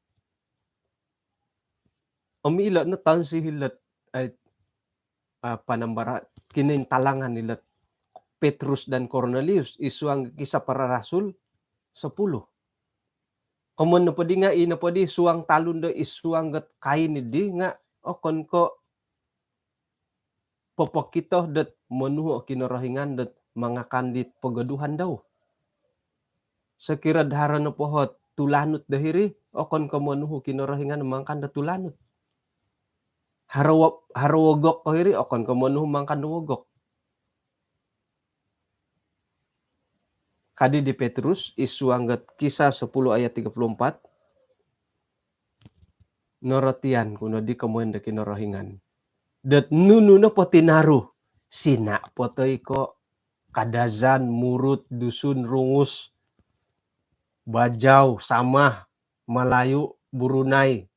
Om ilo no tonsi ilo't, ai, ah, panambara-, kinointalangan ilo't Petrus dan Kornelius id suang Kisah Para Rasul sepuluh. Komoyon nopo di nga' ino po di suang talun do id suang got kain iddi nga' okon ko' popokito dot monuhu' o Kinorohingan dot mangakan dit pogoduhan dau. Sokiro'd haro nopo hot tulanut do hiri, okon ko' monuhu' Kinorohingan mangakan do tulanut. Haro wo-, haro wogok ko hiri, okon ko' monuhu' mangakan do wogok. Kadi di Petrus id suang got Kisah sepuluh ayat tiga puluh empat. Norotian ku noddi komoyon do Kinorohingan dot nunu nopo tinaru, Sina' po toi ko' Kadazan, Murut, Dusun, Rungus, Bajau, Samah, Malayu, Burunai.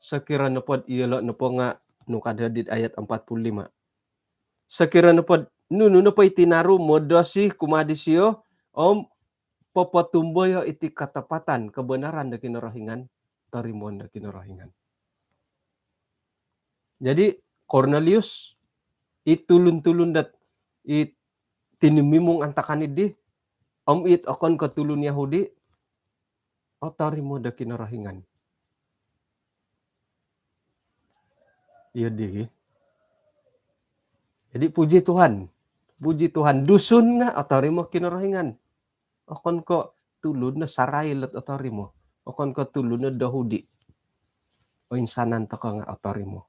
Sokiro nopod iyolo' nopo nga' nukad hadid ayat empat puluh lima. Sokiro nopod nunu nopo i tinaru modosi kumaa disio om popotumboyo iti katapatan, kabanaran do Kinorohingan, torimoon do Kinorohingan. Jadi, Kornelius, i tulun-tulun dot i tinimimung antakan iddi, om it okon ko' tulun Yahudi, otorimo do Kinorohingan. Iyo di. Jadi, puji Tuhan. Puji Tuhan, Dusun nga' otorimo Kinorohingan. Okon ko' tulun no Sarail ot otorimo. Okon ko' tulun no Yahudi. Oinsanan toko' nga' otorimo.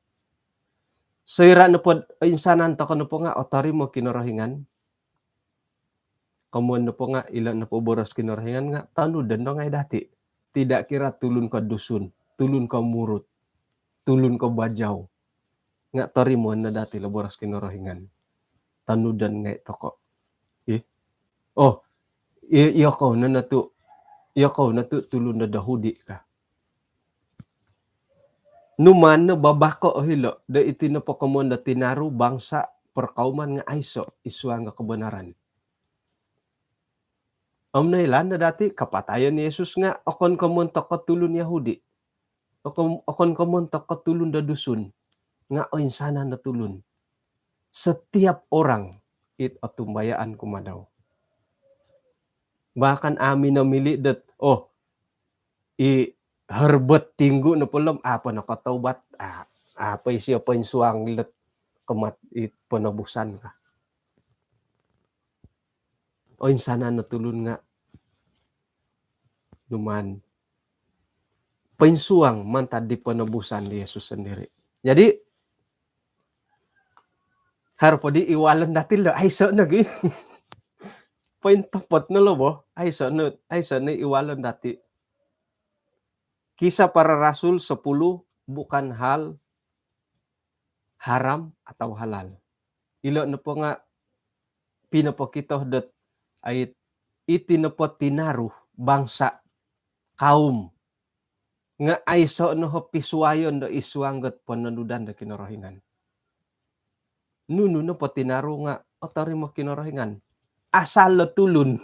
Soira' nopod oinsanan toko' nopo nga' otorimo Kinorohingan, komoyon nopo nga' ilo nopo boros Kinorohingan nga' tonudon no ngai' dati'. Tidak kira tulun ko' Dusun, tulun ko' Murut, tulun ko' Bajau, nga' torimoon no dati' lo boros Kinorohingan. Tonudon ngai' toko'. Ih. Oh, i-, iyokou no natu', iyokou natu' tulun do Yahudi ka. Numaan no babako' o hilo' do iti nopo komoyon do tinaru, bangsa', perkauman nga' aiso' i suang do kabanaran. Om noilaan no dati' kapatayon Yesus nga' okon ko' montok ko' tulun Yahudi. Okon, okon ko' montok ko' tulun do Dusun. Nga' oinsanan no tulun. Setiap orang it otumbayaan kumaa dau. Bahkan amu' minomili' dot, oh, i Herbert Tinggu nopo lom, a' po nokotobat, a', a' po isio poinsuang dot komat it penebusan ka. Oinsanan no tulun nga' numaan poinsuang mantad di penebusan di Yesus sendiri. Jadi, haro po di iwalon dati' lo, aiso' nogi. Pointopot no lo bo, aiso' no, aiso' no iwalon dati'. Kisah Para Rasul sepuluh bukan hal haram atau halal. Ilo nopo nga' pinopokito dot ait iti nopo tinaru, bangsa', kaum, nga' aiso' no ho pisuayon do i suang dot pononudan do Kinorohingan. Nunu nopo tinaru nga' otorimo Kinorohingan. Asal lo tulun.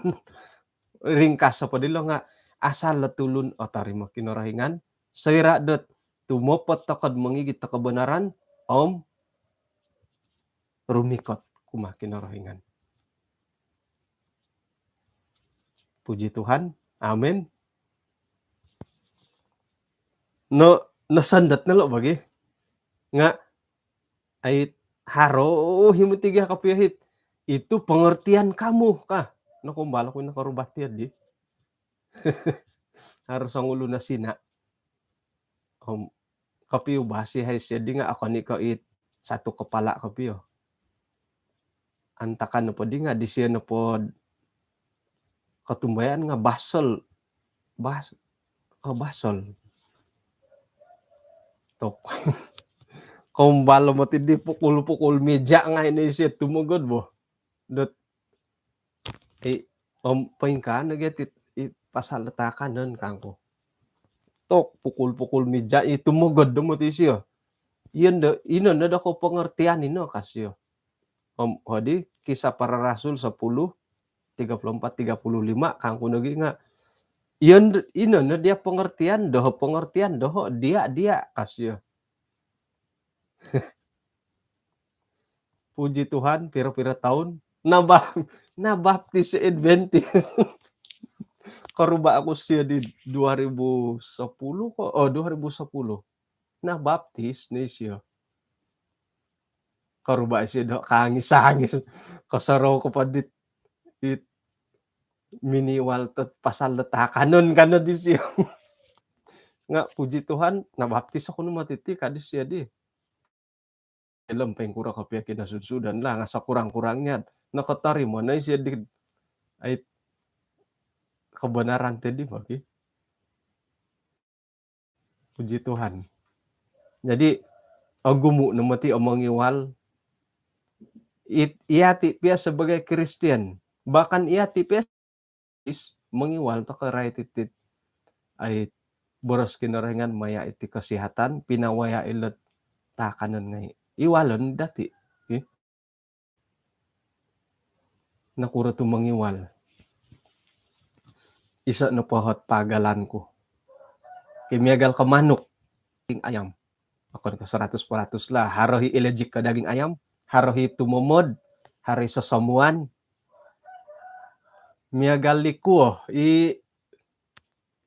Ringkas nopo dilo nga' asal lo tulun otorimo Kinorohingan. Soira' dot tumopot toko'd mongigit do kabanaran om rumikot kumaa Kinorohingan. Puji Tuhan. Amin. No, nosondot no lo bagi. Nga' ait haro himut tiga kopio hit. Itu pengertian kamu ka. Nokoumbal oku no koruba ti di. Haro songulun o Sina. Om kopio basi hai sio di nga' okon i' ko' it satu kepala kopio. Antakan nopo di nga' disio nopo kotumbayaan nga' basol. Bas-, oh, basol. Tok. Koumbal moti di pukul-pukul mija ngai' no isio tumogod bo. Dot, i, om poingkaa nogi ti, i, pasal do taakanon kangku. Tok, pukul-pukul mija i tumogod do moti isio. Iyo ndo, ino no do ko pengertian ino ka sio. Om, hodi, Kisah Para Rasul sepuluh, tiga puluh empat, tiga puluh lima, kangku nogi nga', iyo ndo, ino no dia pengertian, doho pengertian, doho dia, dia ka sio. Puji Tuhan, piro-piro taun naba-, nabaptis Adventist. Koruba oku sio di dua ribu sepuluh ko, oh, dua ribu sepuluh. Nabaptis ni sio. Koruba sio do kaangis-angis. Kosorou ko po dit, it miniwal tot pasal do taakanon kano di sio. Nga' puji Tuhan, nabaptis oku no moti ti ka di sio di. Ilo poingkuro kopio kinosusudan lah, nga' sekurang-kurangnya nokotorimo no isio di, ai, kebenaran ti di bagi. Puji Tuhan. Jadi, ogumu' no moti o mongiwal. It-, iyati' pia sebagai Kristian, bahkan iyati' pia mongiwal toko' rai titit, ai, boros Kinorohingan maya iti kesihatan, pinawaya ilot takanon ngai. Iwalon dati. Ih. Nokuro tu mongiwal? Iso no pohot pagalan ku. Kimiagal ko manuk, daging ayam. Okon ko seratus peratus lah. Haro hi allergic ko daging ayam. Haro hi tumomod. Haro hi sosomuan. Miagal di kuo. I,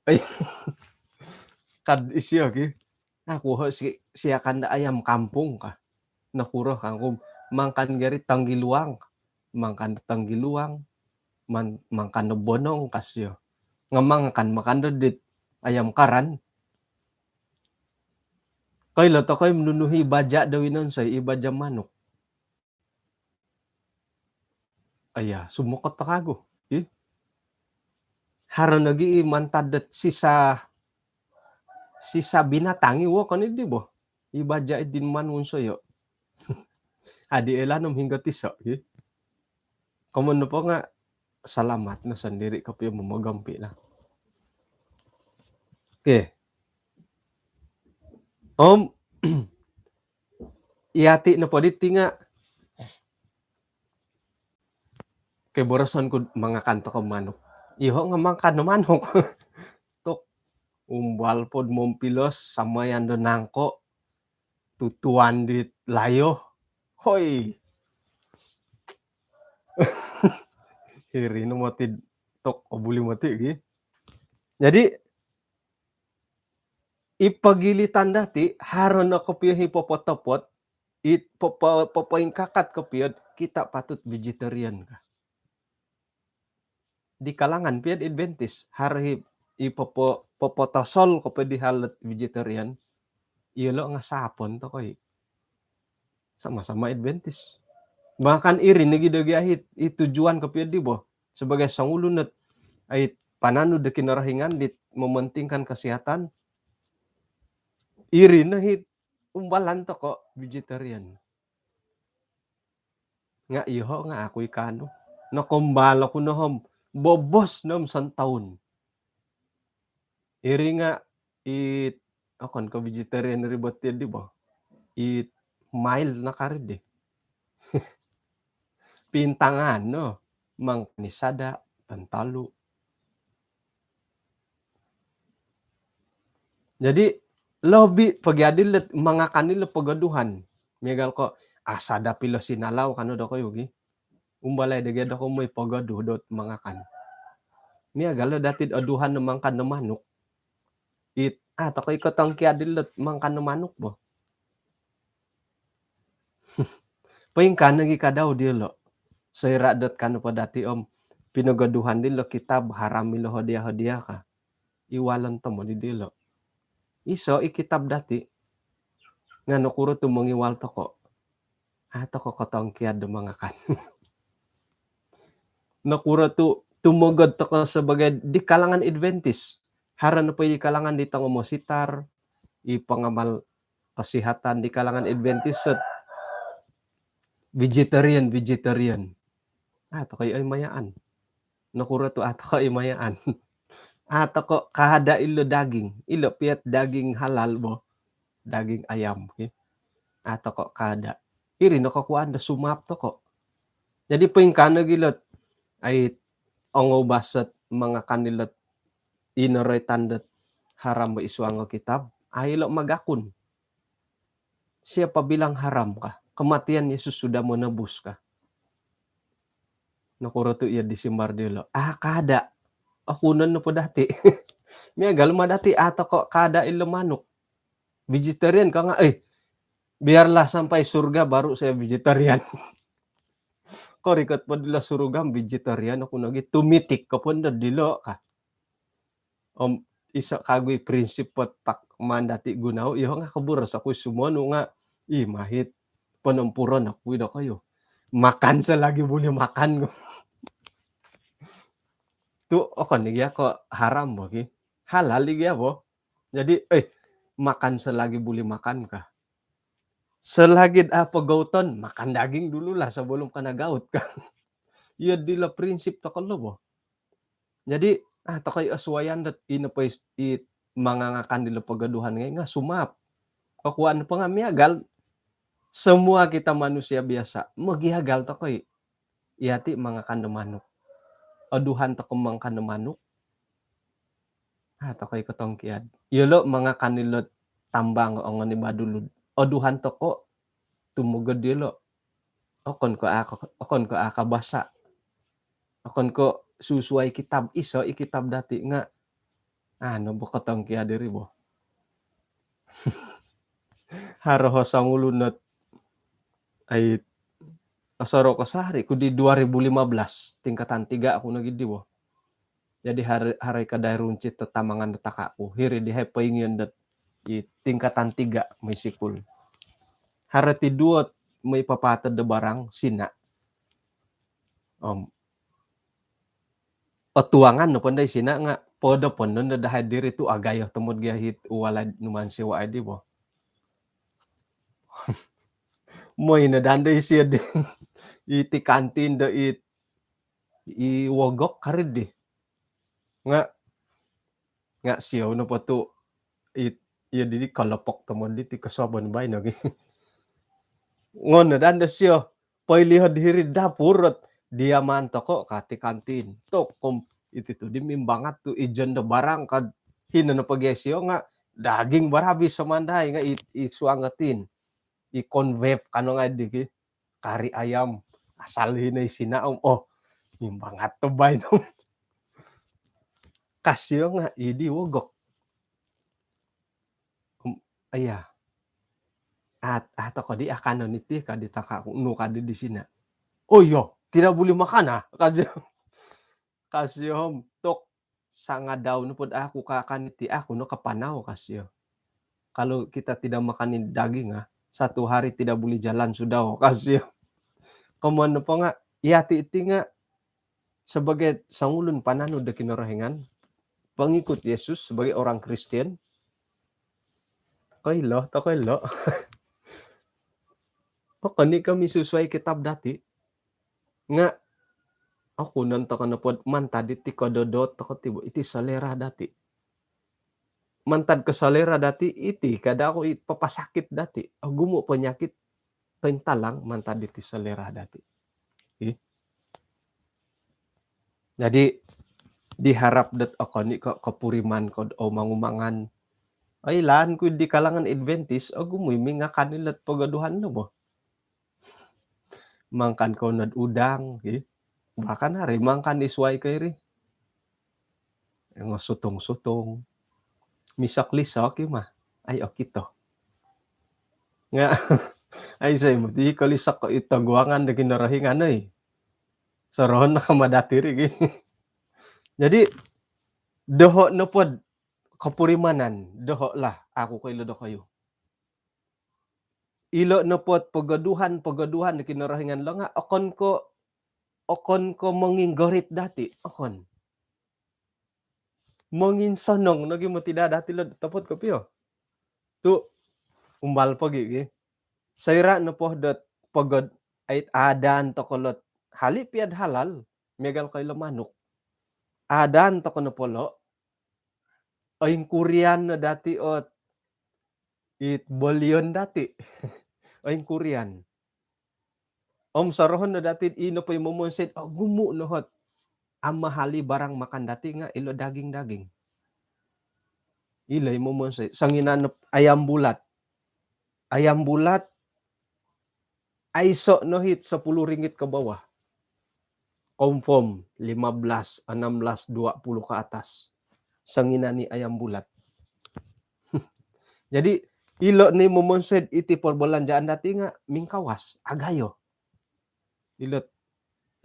ai, kad isio ki. Aku ho si, siakan da ayam kampung ka. Nokuro kangku, mangakan gari tanggiluang. Mangakan tanggiluang. Man, mangakan bonong kasio. Nga mangakan, makan do dit ayam karan. Koilo tokoi menunuhi baja do winonsoi, i baja manuk. Aya, sumokot takagu. Ih. Haro nogi i mantad dot sisa, sisa binatang i wokon idi bo. I baja idin manunsoyo. Adi elanom hinggo tiso, ih. Komon nopo nga salamat no sendiri kopio momogompi lah. Okey. Om, iyati nopo diti nga, keboroson ku mangakan toko manuk. Iho nga mangakan no manuk. Tok, umbal pod mompilos, samayan do nangko, tutuan di layo. Hoi. Hiri no moti tok, obuli moti gi. Jadi, i pogilitan dati, haro no kopio hi popotopot, i popo-, popoingkakat kopio, kita patut vegetarian ka. Di kalangan pia Adventist, haro hi i popo-, popotosol kopio di hal vegetarian, iyolo nga sapon tokoi. Sama-sama Adventist. Bahkan iri nogi dogi ahit, i tujuan kopio di bo. Sebagai songulun ot, ai, pananud do Kinorohingan di mementingkan kesihatan, iri no hit umbalan toko vegetarian. Nga iho nga aku ikanu. Nokombal oku nohom, bobos nom santaun. Iri nga it, okon ko vegetarian ribot ti di bo. It mild no kari di. Pintangan no, mangakan i sada, tantolu. Jadi, lobi pogi adi lot mangakan ilo pogoduhan. Miagal ko, ah, sada pilo sinalau kano dokoyu gi. Umbalai dogi dokoyu moi pogoduh dot mangakan. Miagal lo dati oduhan no mangakan no manuk. It, ah, toko iko tongkiad ilot mangakan no manuk bo. Poingkaa nogi kadau diolo. Soira dot kanu po dati om, pinogoduhan dilo kitab haram ilo hodia-hodia ka. Iwalon tomo di diolo. Iso i kitab dati. Nga nokuro tu mongiwal toko. Ah, toko kotongkiad do mangakan. Nokuro tu tumogod toko sebagai di kalangan Adventist. Haro nopo i di kalangan di tongo mositar, i pengamal kesihatan di kalangan Adventist, set vegetarian, vegetarian. Ah, toko i oi mayaan. Nokuro tu ah, toko i mayaan. Ah, toko kada ilo daging. Ilo piat daging halal bo. Daging ayam, ki. Ah, toko kada. Iri no kokuan do sumap toko. Jadi poingkaa nogi lot, ai, ongou basot mangakan ilot inoroitan dot haram bo isuang o kitab. Ai, ilo magakun. Siapa bilang haram kah? Kematian Yesus sudah menebus kah? Nokuro tu iya disimbar diolo. Ah, kada. Aku non nopo dati. Miagal ma dati, ah, toko kada ilo manuk. Vegetarian ka nga, eh, biarlah sampai surga baru saya vegetarian. Korikot po dilo surga vegetarian aku nogi, tumitik ko pun do dilo ka. Om iso kagu i prinsip pot pak mandati gunau, iho nga koboros aku sumonu nga, i mahit ponompuron aku i dokoyu. Makan selagi boleh makan. Tu okon i gia ko haram bo ki. Halal i gia bo. Jadi, eh, makan selagi boleh makan kah? Selagi apa gauton, makan daging dulu lah sebelum kena gaut kah. Iya dilo prinsip toko lo bo. Jadi, ah, toko i osuayan dot ino po is-, i mangangakan dilo pogoduhan ngai nga sumaap. Kokuan po nga miagal, semua kita manusia biasa, mogiagal toko i. Iyati mangakan do manuk. Oduhan toko mangakan do manuk. Ah, toko i kotongkiad. Iyolo mangakan ilo tambang ongon i badulud. Oduhan toko tumogod iyolo. Okon ko aka, okon ko aka basa. Okon ko susuai kitab, iso i kitab dati nga. Ah, no bokotongkiad diri bo. Haro ho songulun ot ai, osorou ko sahari ku di dua ribu lima belas, tingkatan tiga aku nogi di bo. Jadi hari, hari kadai runcit tatamangan do taka ku. Hiri di hai poingion dot i tingkatan tiga moi sikul. Haro ti duo moi papatod do barang Sina. Om otuangan no pondoi Sina nga podo pondo no dahai diri tu agayo tomod gia hit uwalai numan siwa ai di bo. Moi no dando isio di iti kantin do it i wogok karid di. Nga, nga sio no po tu it, iyo di, di kolopok tomod di ti kosobon bai nogi. Ngon no dando sio poilihod hiri dapur ot diaman toko kati kantin. Tokom iti tu di mimbangat tu ijon do barang kad hino no pogi sio nga daging barabis somandai nga i, i suang katin. I konvep kano ngai di ki. Kari ayam. Asal hino i Sina om. Oh, mimbangat to bai no. Kasio nga idi wogok. Om, iya. At, at ako di akanon iti kadi taka ku, nu kadi di Sina. Oh iyo, tidak boleh makan ah. Kasio. Kasio om, tok sangadau no pod aku kaakan iti, aku no kapanau kasio. Kalau kita tidak makan daging ah, satu hari tidak boleh jalan sudah oh kasio. Komoyon nopo nga, iyati iti nga sebagai songulun pananud do Kinorohingan, pengikut Yesus, sebagai orang Kristian, koilo, tokoilo. Okon i kami susuai kitab dati. Nga, aku non toko nopod mantad iti kododot toko ti bo, iti selera dati. Mantad ko selera dati, iti kada aku i papasakit dati. Ogumu penyakit kointalang mantad iti selera dati. Ih. Jadi, diharap dot okon i ko kopuriman kod omangumangan. Oilaan ku di kalangan Adventist, ogumu i mingakan ilot pogoduhan no bo. Mangakan kou nod udang, ki. Bahkan hari mangakan i suai ko iri. Ngo sutung-sutung. Misok-lisok i mah. Ai okito. Nga, ai sai moti ko lisok ko ito guangan do Kinorohingan oi. Sorohon no kama dati ri gi. Jadi, doho nopod kopurimanan, doho lah, aku koilo dokoyu. Ilo nopod pogoduhan, pogoduhan do Kinorohingan lo nga, okon ko, okon ko monginggorit dati, okon. Monginsonong nogi moti daa dati lo topot kopio. Tu, umbal pogi gi. Soira nopo dot pogod ait adan toko lot hali piad halal, miagal koilo manuk. Adan toko nopo lo, oingkurian no dati ot it bolion dati. Oingkurian. Om sorohon no dati ino po i momonsoi, ogumu no hot. Amahali barang makan dati nga ilo daging-daging. Ilo i momonsoi. Songinan no ayam bulat. Ayam bulat, aiso no hit sepuluh ringgit ke bawah. Confirm lima belas, enam belas, dua puluh ke atas. Songinan i ayam bulat. Jadi, ilo ni momonsoi iti perbelanjaan dati nga mingkawas, agayo. Ilo,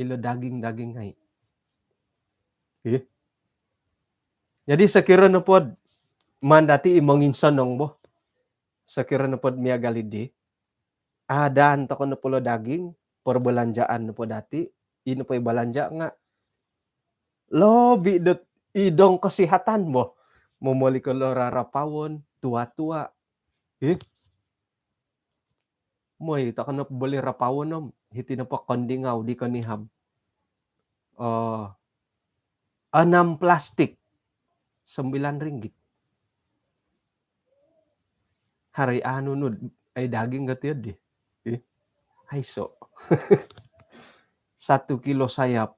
ilo daging-daging ngai. Ih. Jadi, sokiro nopod maan dati i monginsonong bo. Sokiro nopod miagal idi, adan toko nopo lo daging, perbelanjaan nopo dati, ino po i balanja nga lobi dot idong kesihatan bo. Momoli ko lo rarapawon, tua-tua. Ih. Moi toko nopo boli rapawon om, hiti nopo kondingau di konihab. Oh, enam plastik, sembilan ringgit. Hari anu nu, ai daging gati di. Ih, aiso. Satu kilo sayap,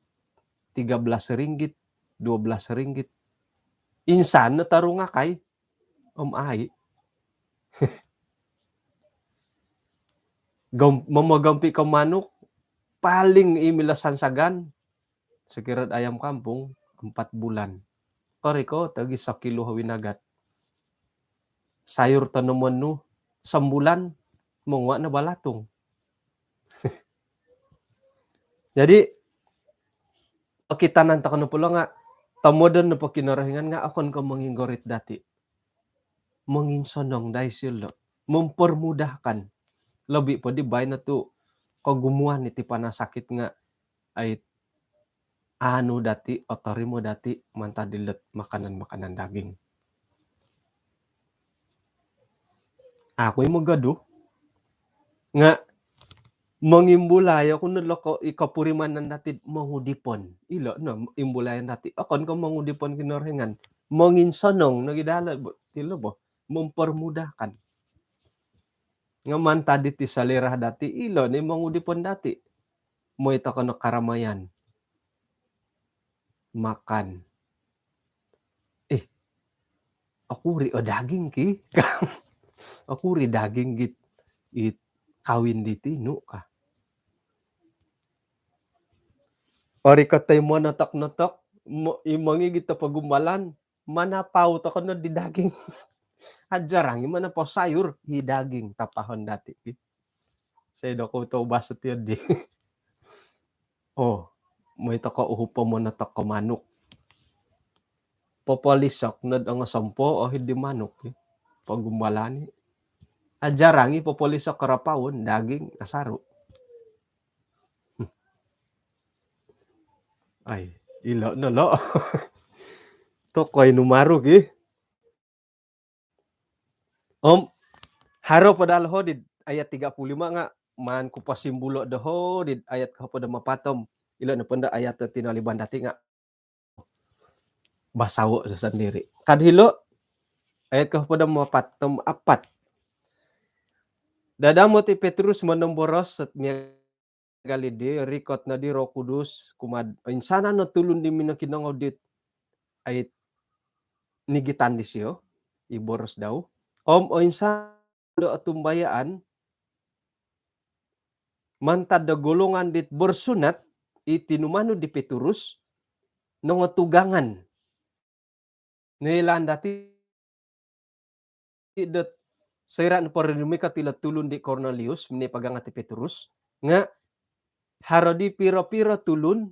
tiga belas ringgit, dua belas ringgit. Insan no tarung akai. Om ai. Gom-, momogompi ko manuk, paling imilo sansagan, sekirot ayam kampung, empat bulan. Koriko togi sokilo winagat. Sayur tanaman nu, sambulan, mongua no balatung. Jadi, okitanan toko no pulo nga, tomodon no po Kinorohingan nga, okon ko monginggorit dati. Monginsonong dai silo. Mempermudahkan. Lobi po di baino tu kogumuan iti panasakit nga, ai anu dati, otorimo dati, mantad dilot makanan-makanan daging. Aku i mogodu. Nga, mongimbulai oku no loko i kopurimanan dati mongudipon. Ilo no, imbulayan dati. Okon ko mongudipon Kinorohingan. Monginsonong no gidalo, bo-, tilo bo. Mempermudahkan. Nga mantad diti selera dati, ilo ni mongudipon dati. Moi toko no karamayan. Makan. Eh, okuri o daging ki. Okuri daging git, it kawin di tinu ka. Ori kotai monotok-notok, mo-, i mongigit o pogumbalan, manapau toko no di daging. Ajarang i manapau sayur, i daging tapahon dati ki. Sai dokou tau basut yo di. Oh, moi toko uhupo monotok ko manuk. Popolisok nod ongo sompo, oh, di manuk, eh. Pogumbalan i. Ajarang i popolisok ko rapaon, daging, asaru. Ai, ilo no lo. Tokoi nu maru ki. Om, haro padahal ho di ayat tiga puluh lima nga, maan ku pasimbulo doho di ayat kohopod om apat om. Ilo no pondo ayat tinoliban dati nga basao sendiri. Kad hilo, ayat kohopod om apat om apat. Dadamot i Petrus monomboros sot mia- gali di, rikot no di Roh Kudus kumaa, insanan no tulun di minokinongou dit, ai, nigitan disio, i boros dau. Om oinsanan do otumbayaan, mantad do golongan dit bersunat, i tinumanud di Petrus, nongotugangan. Noilaan dati dot soira nopo rinumikot ilo tulun di Kornelius, minoi pagangat i Petrus, nga haro di piro-piro tulun,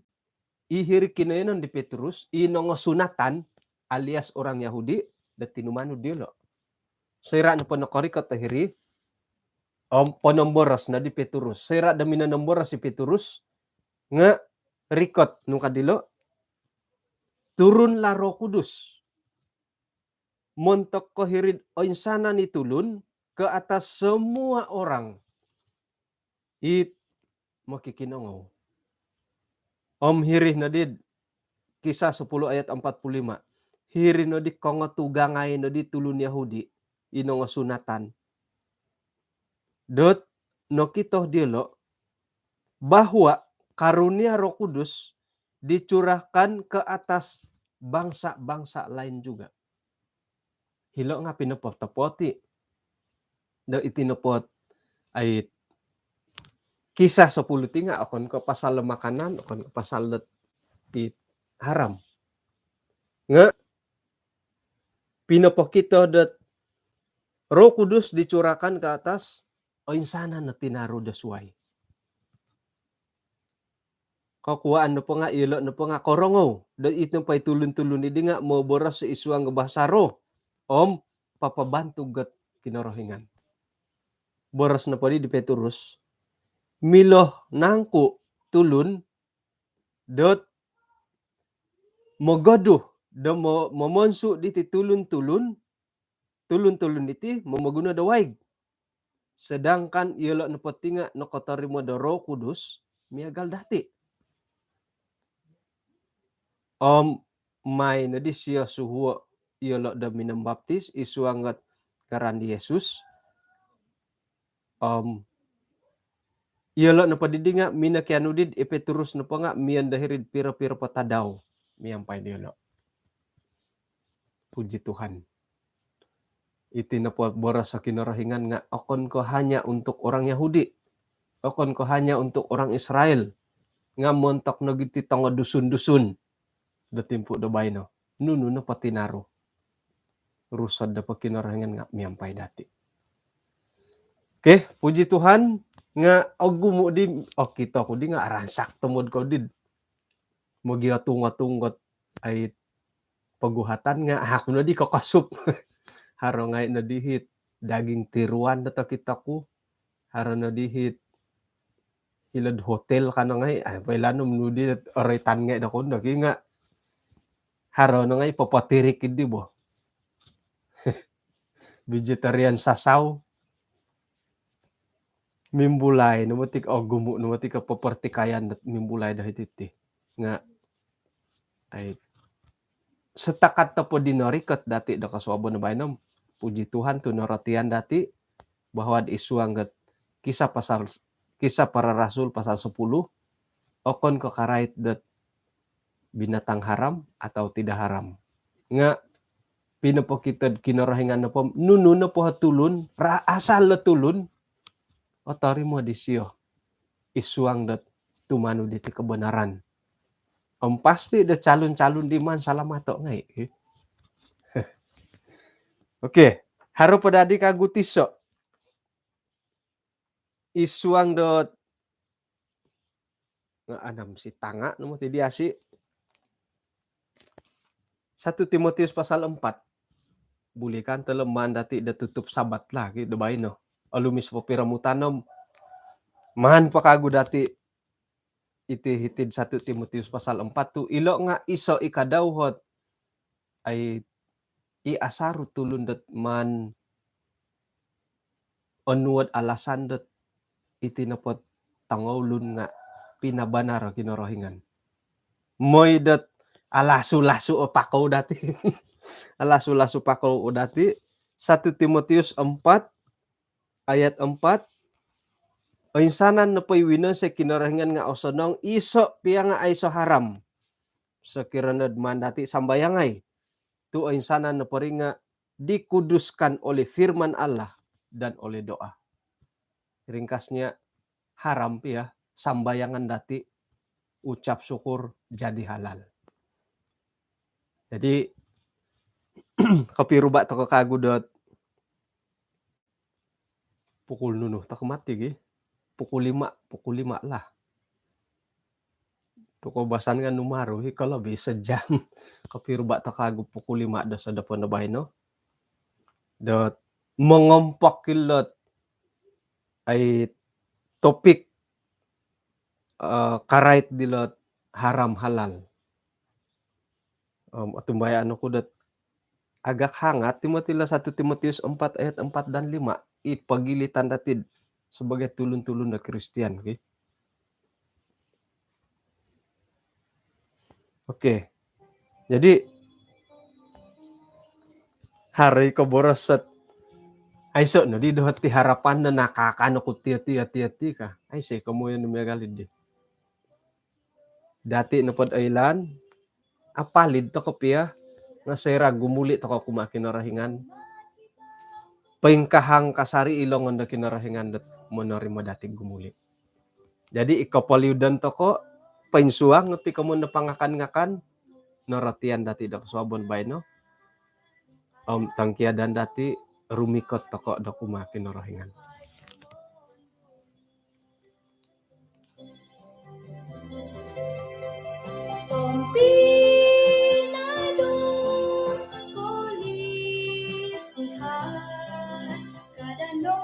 i hiri kinoyonon di Petrus, i nongosunatan, alias orang Yahudi, dot tinumanud diolo. Soira nopo nokorikot o hiri, om ponomboros no di Petrus. Soira do minonomboros i Petrus, nga rikot nu ka dilo, turunlah Roh Kudus montok ko hiri'd oinsanan i tulun ke atas semua orang it mokikinongou. Om hiri no di Kisah sepuluh ayat empat puluh lima. Hiri no di kongotugangai no di tulun Yahudi, i nongosunatan. Dot nokito diolo bahwa karunia Roh Kudus dicurahkan ke atas bangsa-bangsa lain juga. Hilo nga pinopotopot i do iti nopo, ai, Kisah sepuluh ti nga okon ko pasal do makanan, okon ko pasal do it haram. Nga pinopokito dot Roh Kudus dicurahkan ke atas oinsanan o tinaru do suai. Kokuaan nopo nga, ilo nopo nga korongou do it nopo i tulun-tulun idi nga moboros id suang do bahasa roh om papabantug dot Kinorohingan. Boros nopo di, di Petrus, milo nangku tulun dot mogoduh do mo-, momonsu diti tulun-tulun, tulun-tulun diti momoguno do waig. Sedangkan iyolo nopo ti nga nokotorimo do Roh Kudus miagal dati. Om mai no disio suhuo iyolo do minombaptis id suang dot ngaran di Yesus. Om iyolo' nopo didi nga' minokianu did i Petrus nopo nga' miyon do hiri'd piro-piro po tadau miampai diyolo'. Puji Tuhan. Iti nopo boros o Kinorohingan nga' okon ko' hanya untuk orang Yahudi, okon ko' hanya untuk orang Israel, nga' montok nogi' ti tongo Dusun-Dusun do timpu' do baino. Nunu nopo tinaru, rusod nopo Kinorohingan nga' miampai dati'. Okey, puji Tuhan. Nga' ogumu' di, okito ku di nga' aransak tomod ko did mogiotung-otung ot ai poguhatan nga' aku nodi kokosup. Haro ngai' nodi hit daging tiruan do tokito ku. Haro nodi hit hilo'd hotel kano ngai', ai, poilaan om nudi oroitan ngai' do kondo ki nga' haro no ngai' popotirik idi bo. Vegetarian sasau. Mimbulai no moti, ogumu' no moti ko' poportikayan dot mimbulai do hiti ti. Nga' ai, setakat topo di norikot dati' do kosuabon baino, puji Tuhan tu' norotian dati' bahwa id suang dot Kisah pasal, Kisah Para Rasul pasal sepuluh, okon ko' karait dot binatang haram atau tidak haram. Nga' pinopokito'd Kinorohingan nopo, nunu nopo tulun, ra-, asal lo tulun, otorimo disio id suang dot tumanud diti kebenaran. Om pasti do calon-calon di maan salamato' ngai'. Okey, haro po dadi kagu tiso'. Id suang dot, nga' anam si tanga' no moti di asi'. Satu Timotius pasal empat. Buli kan tolo maan dati' do tutup Sabat lah ki do baino. Olumis po piromutan om maan po kagu dati' iti hiti'd Satu Timotius pasal empat tu' ilo' nga' iso' i kadau hot ai i asaru tulun dot maan onuo'd alasan dot iti nopo't tongoulun nga' pinabanar o Kinorohingan. Moi dot alasu-lasu o pakou dati'. Alasu-lasu pakou o dati'. Satu Timotius empat ayat empat. Oinsanan nopo i winonsoi Kinorohingan nga' osonong, iso' piya nga' aiso' haram. Sokiro nod maan dati' sambayangai tu' oinsanan nopo ri nga' dikuduskan oleh firman Allah dan oleh doa. Ringkasnya, haram piya, sambayangan dati', ucap syukur, jadi halal. Jadi, kopiruba' toko' kagu dot pukul nunu toko' mati gi? Pukul lima, pukul lima lah. Tu' koubasan nga' numaru i kolobi sejam. Kopiruba' toko' kagu pukul lima do sodopon do baino dot mongompok ilot ai topik, eh, karait dilot haram halal. Om otumbayaan oku dot agak hangat ti moti lo Satu Timotius empat ayat empat dan lima. I pogilitan dati'd sebagai tulun-tulun do Kristian, okey. Okey. Jadi, haro i ko' boros ot aiso' nodi doho' ti harapan do nakaakan oku tiyo, tiyo, tiyo ti ka. Aiso' i komoyon do miagal iddi. Dati' nopo'd oilaan, apalid toko' piya nga' soira' gumuli' toko' kumaa Kinorohingan, poingkahang kasari' i longon do Kinorohingan dot monorimo dati' gumuli'. Jadi, i kopoliudon toko', poinsuang ti komoyon do pangakan-ngakan, norotian dati' do kosuabon baino, om tongkiadan dati' rumikot toko' do kumaa Kinorohingan. Tompinai do kolisihan, kada no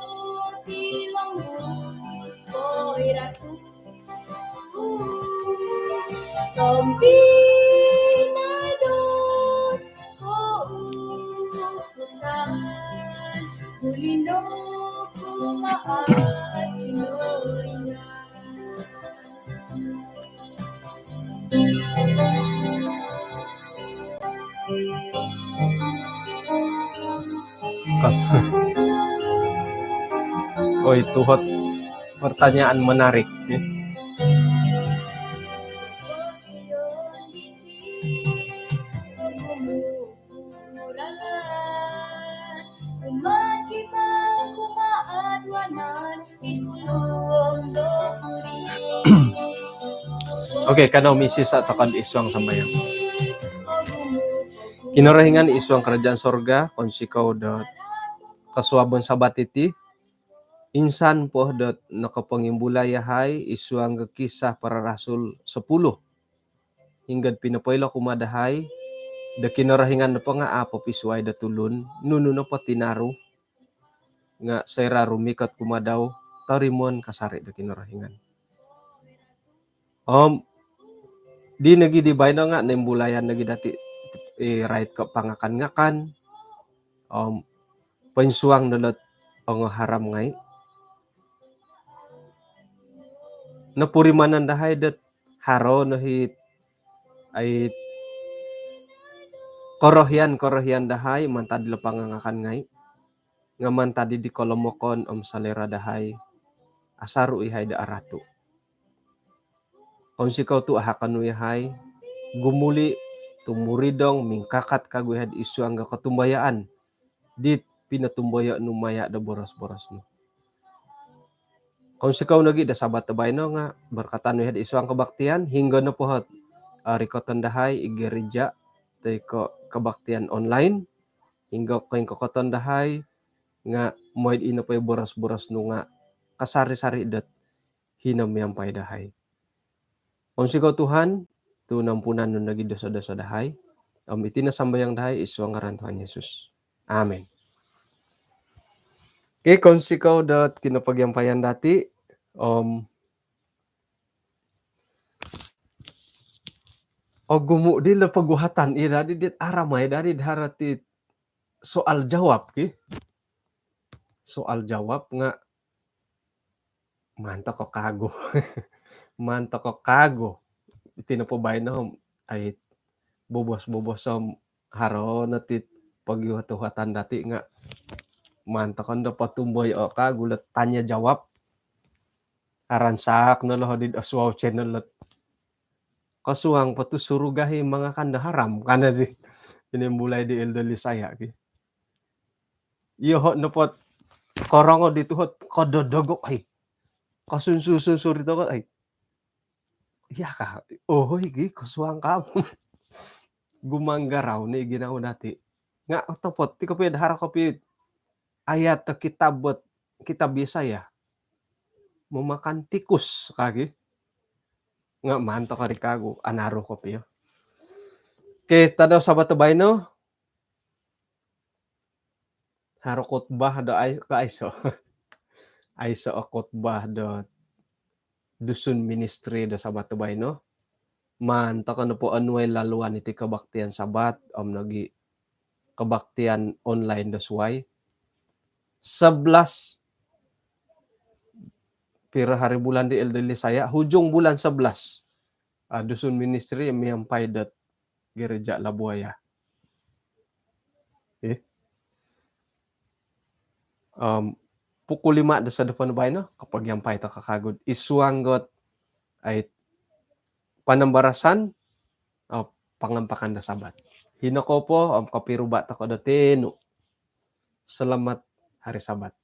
tilombus koi ratu. Tompinai do koupusan, buli no kumaa Kinorohingan. Kas- Oi, tuhot pertanyaan menarik, ya. Okey, kanou misisa' toko'd isuang sambayang. Kinorohingan isuang karajaan sorga, kounsikou do kosuabon Sabat iti, insan po dot nokopongimbulai yahai isuang do Kisah Para Rasul sepuluh. Hinggo'd pinopoilo kumaa dahai do Kinorohingan nopo nga' a' popisuai do tulun, nunu nopo tinaru nga' soira' rumikot kumaa dau, torimoon kasari' do Kinorohingan. Om di nogi di baino nga' noimbulayan nogi dati' i rait ko' pangakan-ngakan om poinsuang no dot ongo haram ngai'. Nopurimanan dahai dot haro no hi ai korohian-korohian dahai mantad lo pangangakan ngai', nga' mantad di kolomokon om salera dahai asaru' ihai do aratu'. Kounsikou tu' ahakon nu ihai gumuli', tumuridong, mingkakat kagu ihai'd isuang do kotumbayaan dit pinotumboyo' nu maya' do boros-boros nu. Kounsikou nogi' do Sabat do baino nga' borkatan nu ihai'd isuang kobaktian, hinggo nopo hot, eh, rikoton dahai i gereja toi ko' kobaktian online, hinggo koingkokoton dahai nga' moi'd ino po i boros-boros nu nga' kasari-sari dot hino miampai dahai. Kounsikou Tuhan, tu' nampunan nu nogi doso-doso dahai. Om iti no sambayang dahai isuang ngaran Tuhan Yesus. Amin. Okey, kounsikou dot kinopogiampayan dati', om ogumu' dilo poguhatan i dadi dit aramai dadi haro ti soal jawab ki. Soal jawab nga' maan toko' kagu. Maan toko' kagu. Iti nopo baino om ai bobos-bobos om haro no ti pogiuhat-uhatan dati' nga' maan toko' ndo potumboyoo' kagu lo tanya jawab. Aransak no lo hodi do Oswald Channel lo. Kosuang po tu' suruga hi mangakan do haram, ka no zi. Pinoimbulai di Elder Lisaya ki. Iyoho' nopo korongo di tuhot kododogo' ai. Kosunsu-sunsu di toko' ai. Iya ka. Ohoi gi, kosuang ka. Gumanggarau ni ginawo dati'. Nga' otopot ti kopio do haro kopio ayat do kitab, kitab Yesaya. Memakan tikus ka gi. Nga' maan toko' ri kagu, anaru kopio. Okey, tadau Sabat do baino. Haro khotbah do ai-, ka aiso. Aiso o khotbah do Dusun Ministry do Sabat do baino. Maan toko' nopo onuai laluan iti kebaktian Sabat om nogi kebaktian online do suai. Sebelas, piro hari bulan di Elder Lisaya, hujung bulan sebelas. Ah, Dusun Ministry miampai dot Gereja Labuaya. Eh. Om, pukul lima do sosodopon baino, kopogiampai toko' kagu'd isuang dot ai panambarasan, oh, pangampakan do Sabat. Hino kou po, om kopiruba' toko' do tenu. Selamat hari Sabat.